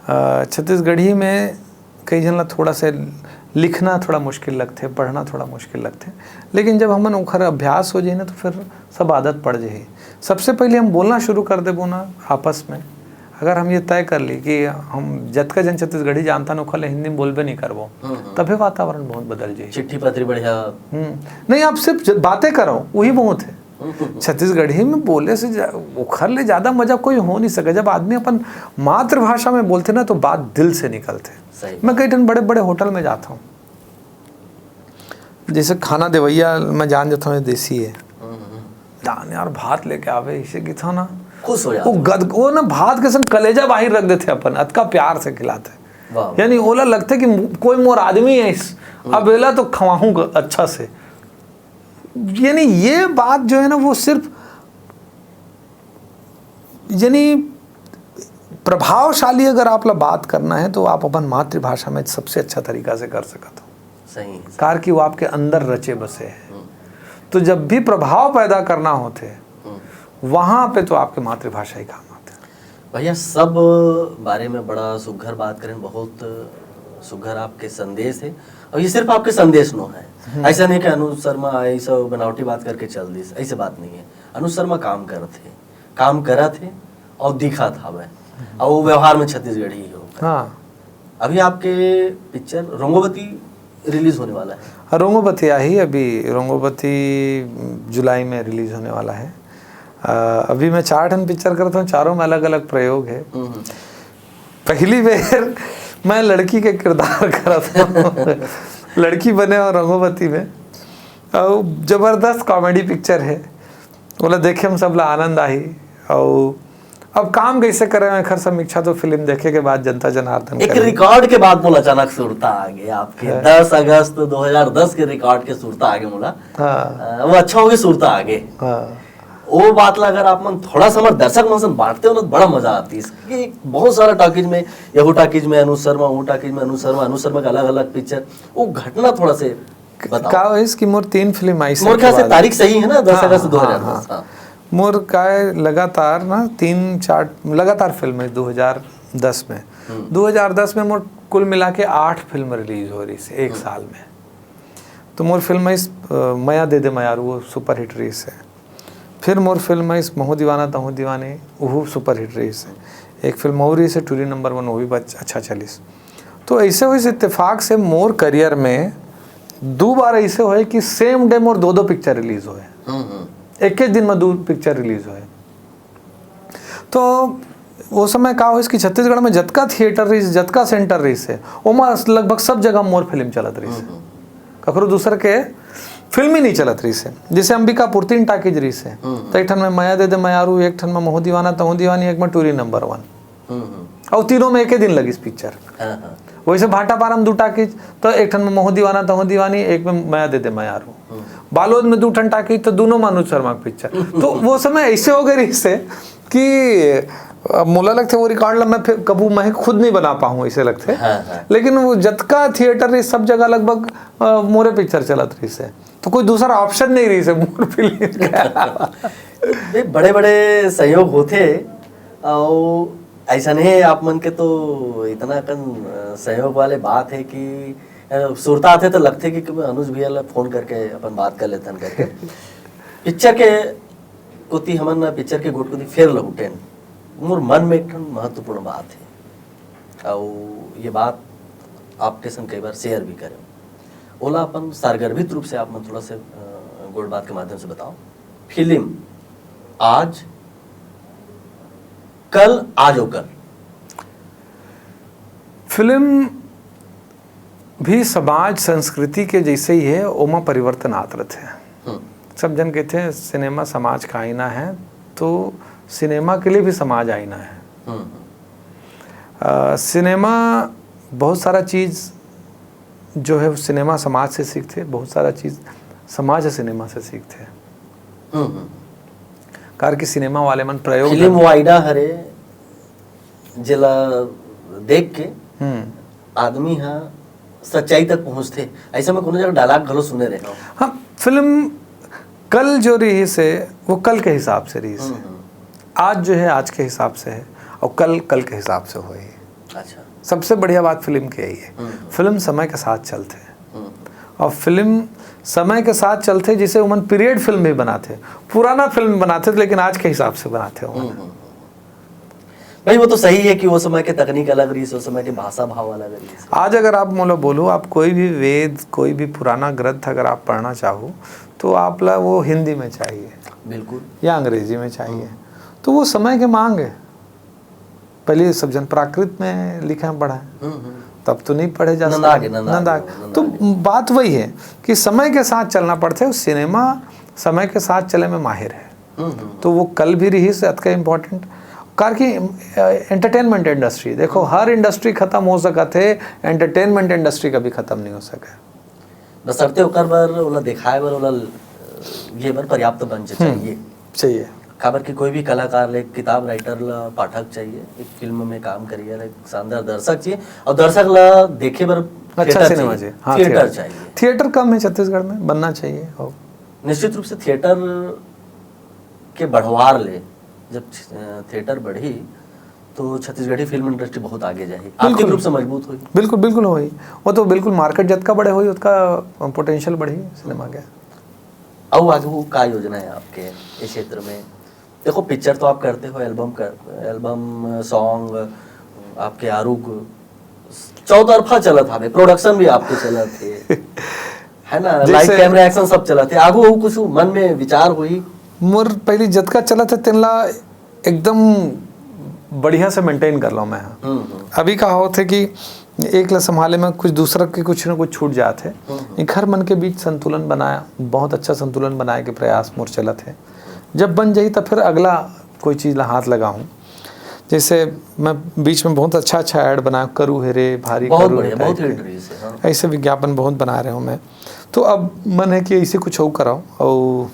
अ, छत्तीसगढ़ी में कई झन ला थोड़ा से लिखना थोड़ा मुश्किल लगथे, पढ़ना थोड़ा मुश्किल लगथे, लेकिन जब हमन ओखर अभ्यास हो जाही ना, तो फिर सब आदत पड़ जाही। सबसे पहले हम बोलना शुरू कर देबो ना आपस में, अगर हम ये तय कर ली कि हम जतका जन छत्तीसगढ़ी जानता ना, ओखर ले हिंदी में बोलबे नहीं करबो, हम्म, हम्म। तभे वातावरण बहुत बदल जाही। चिट्ठी पत्री बढ़िया। हम्म, नहीं, आप सिर्फ ज-, बातें करो, वही बहुत है। छत्तीसगढ़ी में बोले से जा-, ओखर ले ज्यादा मजा कोई हो नहीं सके। जब आदमी अपन मातृभाषा में बोलथे ना, तो बात दिल से निकलथे। सही मैं कई ठन बड़े बड़े होटल में जाता हूँ, जैसे खाना देवैया मैं जान जाता हूँ, ये देसी है। दान यार, भात लेके आवे, इसे किथा ना, खुश हो वो जाता। गद वो ना, भात के संग कलेजा बाहर रख देथे अपन, अतका प्यार से खिलाथे। वाह। यानी ओला लगथे कि मु-, कोई मोर आदमी है इस, अब एला तो खवाहूँ ग-, अच्छा से। यानी ये बात जो है ना, वो सिर्फ, यानी प्रभावशाली अगर आप ला बात करना है, तो आप अपन मातृभाषा में सबसे अच्छा तरीका से कर सकत हो। सही। कार कि वो आपके अंदर रचे बसे हैं। तो जब भी प्रभाव पैदा करना होथे, वहां पे तो आपके मातृभाषा ही काम आथे। भैया, सब बारे में बड़ा सुघर बात करें, बहुत सुघर आपके संदेश है। और ये सिर्फ आपके संदेश नो है। ऐसा नहीं कि अनुज शर्मा ऐसा बनावटी बात करके चल दिस, ऐसे बात नहीं है। अनुज शर्मा काम करत है, काम करत है और दिखत हवे। और वो व्यवहार में छत्तीसगढ़ी ही हो। हाँ। अभी आपके पिक्चर रोंगोवती रिलीज होने वाला है। रोंगोवती आही, अभी रोंगोवती जुलाई में रिलीज होने वाला है। अ, अभी मैं चार ठन पिक्चर करता हूँ, चारों में अलग अलग प्रयोग है। पहली बेर मैं लड़की के किरदार करत हूँ। लड़की बने हो रोंगोवती में, और जबरदस्त कॉमेडी पिक्चर है। ओला देखे हम सब ला आनंद आही। और अब काम कैसे करे, एखर समीक्षा तो फिल्म देखे के बाद जनता जनार्दन एक करे। रिकॉर्ड के बाद मोला अचानक सुरता आगे आपके। हाँ। दस अगस्त दो हज़ार दस के रिकॉर्ड के सुरता आगे मोला। हाँ। अ, वो अच्छा होगे सुरता आगे। हाँ। वो बात ला अगर आप मन थोड़ा सा हमारे दर्शक मन से बांटते हो ना, तो बड़ा मजा आती है। क्योंकि बहुत सारा टॉकीज में, यहू टॉकीज में अनुज शर्मा, वो टॉकीज में अनुज शर्मा, अनुज शर्मा का अलग अलग पिक्चर, वो घटना थोड़ा से बताओ। का होइस कि मोर तीन फिल्म आइस मोर ख्याल से बाद। तारीख सही है ना, दस हाँ, अगस्त हाँ, दो हज़ार दस। हाँ। हाँ। मोर काय लगातार ना तीन चार लगातार फिल्म है दो हज़ार दस में। दो हज़ार दस में मोर कुल मिला के आठ फिल्म रिलीज हो रही है एक साल में। तो मोर फिल्म है इस, अ, मया दे दे मयारू, वो सुपरहिट रही है। फिर मोर फिल्म है इस महू दीवाना तहू दीवानी, वो सुपरहिट रही है। एक फिल्म और रही है टूरी नंबर वन, वो भी बच-, अच्छा चलिस। तो ऐसे होइस इत्तेफाक से मोर करियर में दो बार ऐसे होए कि सेम डे मोर दो दो पिक्चर रिलीज होए, हम्म, हम्म। एक एक दिन में दो पिक्चर रिलीज होए। तो वो समय का होइस कि छत्तीसगढ़ में जतका थिएटर रहिस, जतका सेंटर रहिस है, ओमा लगभग सब जगह मोर फिल्म चलत रहिस है। ककरो दूसर के फिल्म ही नहीं चलत रहिस है। जैसे अंबिकापुर तीन टाकीज रहिस है, तो एक ठन में मया दे दे मयारू, एक ठन में महू दीवाना तहू दीवानी, एक में टूरी नंबर वन। हम्म, हम्म। और तीनों में एक ही दिन लगिस पिक्चर। हाँ, हाँ। वैसे भाटापारा में दू टाकीज, तो एक ठन में महू दीवाना तहू दीवानी, एक में मया दे दे मयारू। बालोद में दू ठन टाकीज, तो दोनों में अनुज शर्मा के पिक्चर। तो वो समय ऐसे हो गए रहिस है कि अब मोला लगथे वो रिकॉर्ड ला मैं फिर कभू मैं खुद नहीं बना पाऊँ, ऐसे लगथे। हाँ, हाँ। लेकिन वो जतका थिएटर रहिस, सब जगह लगभग, अ, मोरे पिक्चर चलत रहिस है। तो कोई दूसरा ऑप्शन नहीं रहिस है मोर फिल्म के। ये बड़े बड़े सहयोग होथे, और ऐसा नहीं है आप मन के तो इतना कन, अ, सहयोग वाले बात है कि, अ, सुरता आथे तो लगथे कि, कि अनुज भैया ला फोन करके अपन बात कर लेथन करके। पिक्चर के कोती हमन पिक्चर के गोठ कोती फेर लहुटेन। मोर मन में एक ठन महत्वपूर्ण बात है, और ये बात आपके संग कई बार शेयर भी करें। ओला अपन सारगर्भित रूप से आप मन थोड़ा से, अ, गोठ बात के माध्यम से बताओ। फिल्म आज, कल, आज और कल। फिल्म भी समाज संस्कृति के जैसे ही है, ओमा परिवर्तन आत रहथे। हम्म। सब जन कहथे सिनेमा समाज का आईना है, तो सिनेमा के लिए भी समाज आईना है। हम्म, अ, सिनेमा बहुत सारा चीज़ जो है, सिनेमा समाज से सीखथे, बहुत सारा चीज़ समाज ह सिनेमा से सीखथे। हम्म, हम्म। कार कि सिनेमा वाले मन प्रयोग फिल्म वो आईना हरे, जेला देख के हम्म। आदमी हा सच्चाई तक पहुंचथे। ऐसा मैं कोनो जगह डायलॉग घलो सुने रहे हूँ। हाँ, फिल्म कल जो रहिस है, वो कल के हिसाब से रहिस है। आज जो है, आज के हिसाब से है, और कल, कल के हिसाब से होही। अच्छा। सबसे बढ़िया बात फिल्म के यही है, हम्म। फिल्म समय के साथ चलथे। हम्म। और फिल्म समय के साथ चलथे, जिसे उमन पीरियड फिल्म भी बनाथे, पुराना फिल्म बनाथे, लेकिन आज के हिसाब से बनाथे उमन। हम्म, हम्म। भाई, वो तो सही है कि वो समय के तकनीक अलग रहिस, वो समय के भाषा भाव अलग रहिस। आज अगर आप मोला बोलो, आप कोई भी वेद, कोई भी पुराना ग्रंथ अगर आप पढ़ना चाहो, तो आप ला वो हिंदी में चाहिए बिल्कुल। या अंग्रेजी में चाहिए। तो वो समय के मांग है। पहले सब जन प्राकृत में लिखे पढ़ा है, हम्म, हम्म। तब तो नहीं पढ़े जा नंदागे, सकता। नंदागे, नंदागे। नंदागे। तो बात वही है कि समय के साथ चलना पड़ता है, और सिनेमा समय के साथ चले में माहिर है। हम्म, हम्म। तो वो कल भी रही से अतका इम्पोर्टेंट, कार कि एंटरटेनमेंट इंडस्ट्री, देखो, हर इंडस्ट्री खत्म हो सकत है, एंटरटेनमेंट इंडस्ट्री कभी खत्म नहीं हो सके। बसरते ओकर बर, ओला दिखाए बर, ओला ये बर पर्याप्त मंच चाहिए। चाहिए। काबर कि कोई भी कलाकार ले, किताब राइटर ला पाठक चाहिए, एक फिल्म में काम करिए ला एक शानदार दर्शक चाहिए, और दर्शक ला देखे बर अच्छा थिएटर सिनेमा चाहिए, चाहिए। हाँ, थिएटर थिएटर। चाहिए। थिएटर कम है छत्तीसगढ़ में, बनना चाहिए। और निश्चित रूप से थिएटर के बढ़वार ले, जब थिएटर बढ़ी तो छत्तीसगढ़ी फिल्म इंडस्ट्री बहुत आगे जाही, आर्थिक बिल्कुल। रूप से मजबूत होही। बिल्कुल, बिल्कुल होई। वो तो बिल्कुल, मार्केट जतका बड़े होई, उतका पोटेंशियल बढ़ी सिनेमा के। अउ आगू का योजना है आपके इस क्षेत्र में? देखो, पिक्चर तो आप करते हो, एल्बम कर, एल्बम, सॉन्ग, आपके आरूग चौतरफा चलत हवे, प्रोडक्शन भी आपके चलत है, है ना? जैसे लाइट, कैमरा, एक्शन सब चलत है। आगू वो कुछ मन में विचार होही? मोर पहली जतका चलत है, तेनला एकदम बढ़िया से मेंटेन कर लो मैं। हम्म, हम्म। अभी का होत है कि एक ला संभाले में कुछ दूसरा के कुछ ना कुछ छूट जात है। हम्म। ये घर मन के बीच संतुलन बनाया, बहुत अच्छा संतुलन बनाए के प्रयास मोर चलत है। जब बन जाही, तब फिर अगला कोई चीज ला हाथ लगाऊं। जैसे मैं बीच में बहुत अच्छा अच्छा ऐड बनाया, करू हे रे भारी बहुत करू हे बढ़िया, बहुत टाइप हिट के। रही से, हाँ। ऐसे विज्ञापन बहुत बना रहे हूँ मैं। तो अब मन है कि ऐसे कुछ और कराओ, और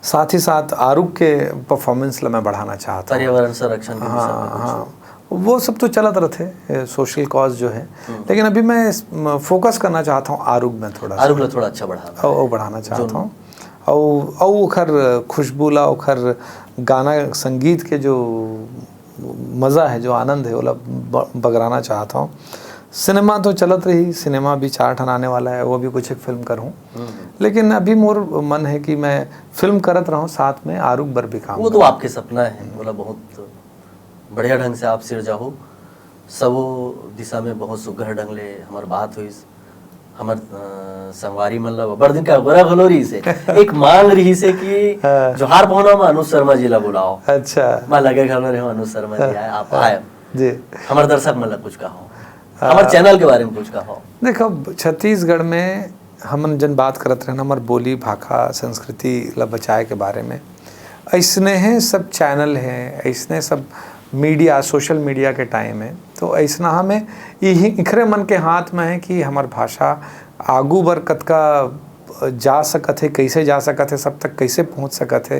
साथ ही साथ आरूग के परफॉर्मेंस ला मैं बढ़ाना चाहता हूँ। पर्यावरण संरक्षण के विषय हाँ, में कुछ। हाँ, वो सब तो चलत रहते, सोशल कॉज जो है। हम्म। लेकिन अभी मैं इस, म, फोकस करना चाहता हूँ आरूग में थोड़ा सा। आरूग ला थोड़ा अच्छा बढ़ाना। और वो बढ़ाना चाहता हूँ। और और ओखर खुशबू ला, ओखर गाना संगीत के जो मज़ा है, जो आनंद है, ओला ब-, बगराना चाहता हूँ। सिनेमा तो चलत रही, सिनेमा भी चार ठन आने वाला है, वो भी कुछ एक फिल्म करूँ। हम्म। लेकिन अभी मोर मन है कि मैं फिल्म करत रहूँ, साथ में आरूग बर भी काम वो तो करूँ। आपके सपना है, बोला, बहुत बढ़िया ढंग से आप सिरजाहू। सबो दिशा में बहुत सुघर ढंग ले हमर बात होइस। हमर, अ, संगवारी मन ला बड़ दिन का अगोरा घलो रहिस हे। एक मांग रहिस हे कि हाँ। जोहार पहुना में अनुज शर्मा जी ला बुलाओ। अच्छा। मैं लगे घलो रहे अनुज शर्मा जी आए, आप हाँ। आए। जी। हमर दर्शक मन ला कुछ कहो, हाँ। हमर चैनल के बारे में कुछ कहो। देखो, छत्तीसगढ़ में हमन जन बात करत रहन, हमर बोली, भाखा, संस्कृति ला बचाए के बारे में, ऐसने हे सब चैनल हे, ऐसने सब मीडिया, सोशल मीडिया के टाइम हे, तो ऐसना हमें इही, इखरे मन के हाथ में हे कि हमर भाषा आगू बर कतका जा सकत हे, कैसे जा सकत हे, सब तक कैसे पहुंच सकत हे,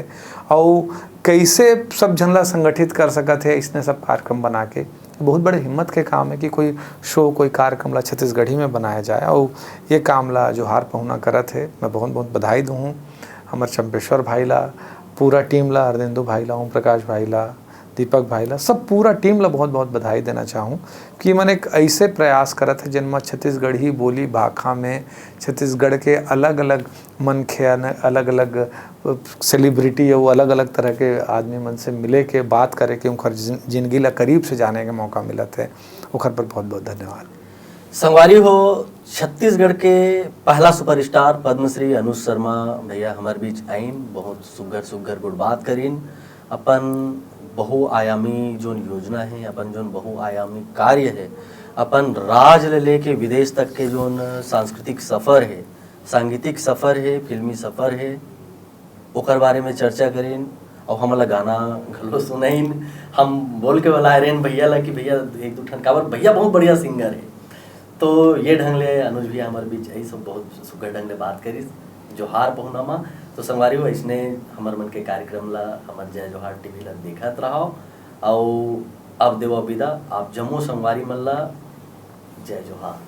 अउ कैसे सब झन ला संगठित कर सकत हे, इसने सब कार्यक्रम बना के। बहुत बड़े हिम्मत के काम हे कि कोई शो, कोई कार्यक्रम ला छत्तीसगढ़ी में बनाया जाए, अउ ये काम ला जोहार पहुना करत हे। मैं बहुत बहुत बधाई दूँ हमर चंपेश्वर भाई ला, पूरा टीम ला, अर्धेंदु भाई ला, ओम प्रकाश भाई ला, दीपक भाई ला, सब पूरा टीम ला बहुत बहुत बधाई देना चाहूँ कि मन एक ऐसे प्रयास करत हे, जेन म छत्तीसगढ़ी बोली भाखा में छत्तीसगढ़ के अलग-अलग मनखे, अलग-अलग सेलिब्रिटी अउ अलग-अलग तरह के आदमी मन से मिले के, बात करे के, उनकर जिन-, जिंदगी ला करीब से जाने के मौका मिलत हे, ओखर पर बहुत-बहुत धन्यवाद। संगवारी हो, छत्तीसगढ़ के पहला सुपरस्टार पद्मश्री अनुज शर्मा भैया हमर बीच आइन, बहुत सुग्घर सुग्घर गुट बात करिन, अपन बहुआयामी जोन योजना हे, अपन जोन बहुआयामी कार्य हे, अपन राज ले लेके विदेश तक के जोन सांस्कृतिक सफर हे, सांगीतिक सफर हे, फिल्मी सफर हे, ओकर बारे में चर्चा करिन। अउ हमन ला गाना घलो सुनाइन। हम बोल के बलाए रहेन भैया ला कि भैया एक दू ठन, काबर भैया बहुत बढ़िया सिंगर हे। तो ये ढंग ले अनुज भैया हमर बीच यही सब बहुत सुघर ढंग ले बात करिस जोहार पहुना मा। तो संगवारी हो, अइसने हमर मन के कार्यक्रम ला, हमर जय जोहार टीवी ला देखत रहव। अउ अब देवव विदा आप जम्मो संगवारी मन ला। जय जोहार।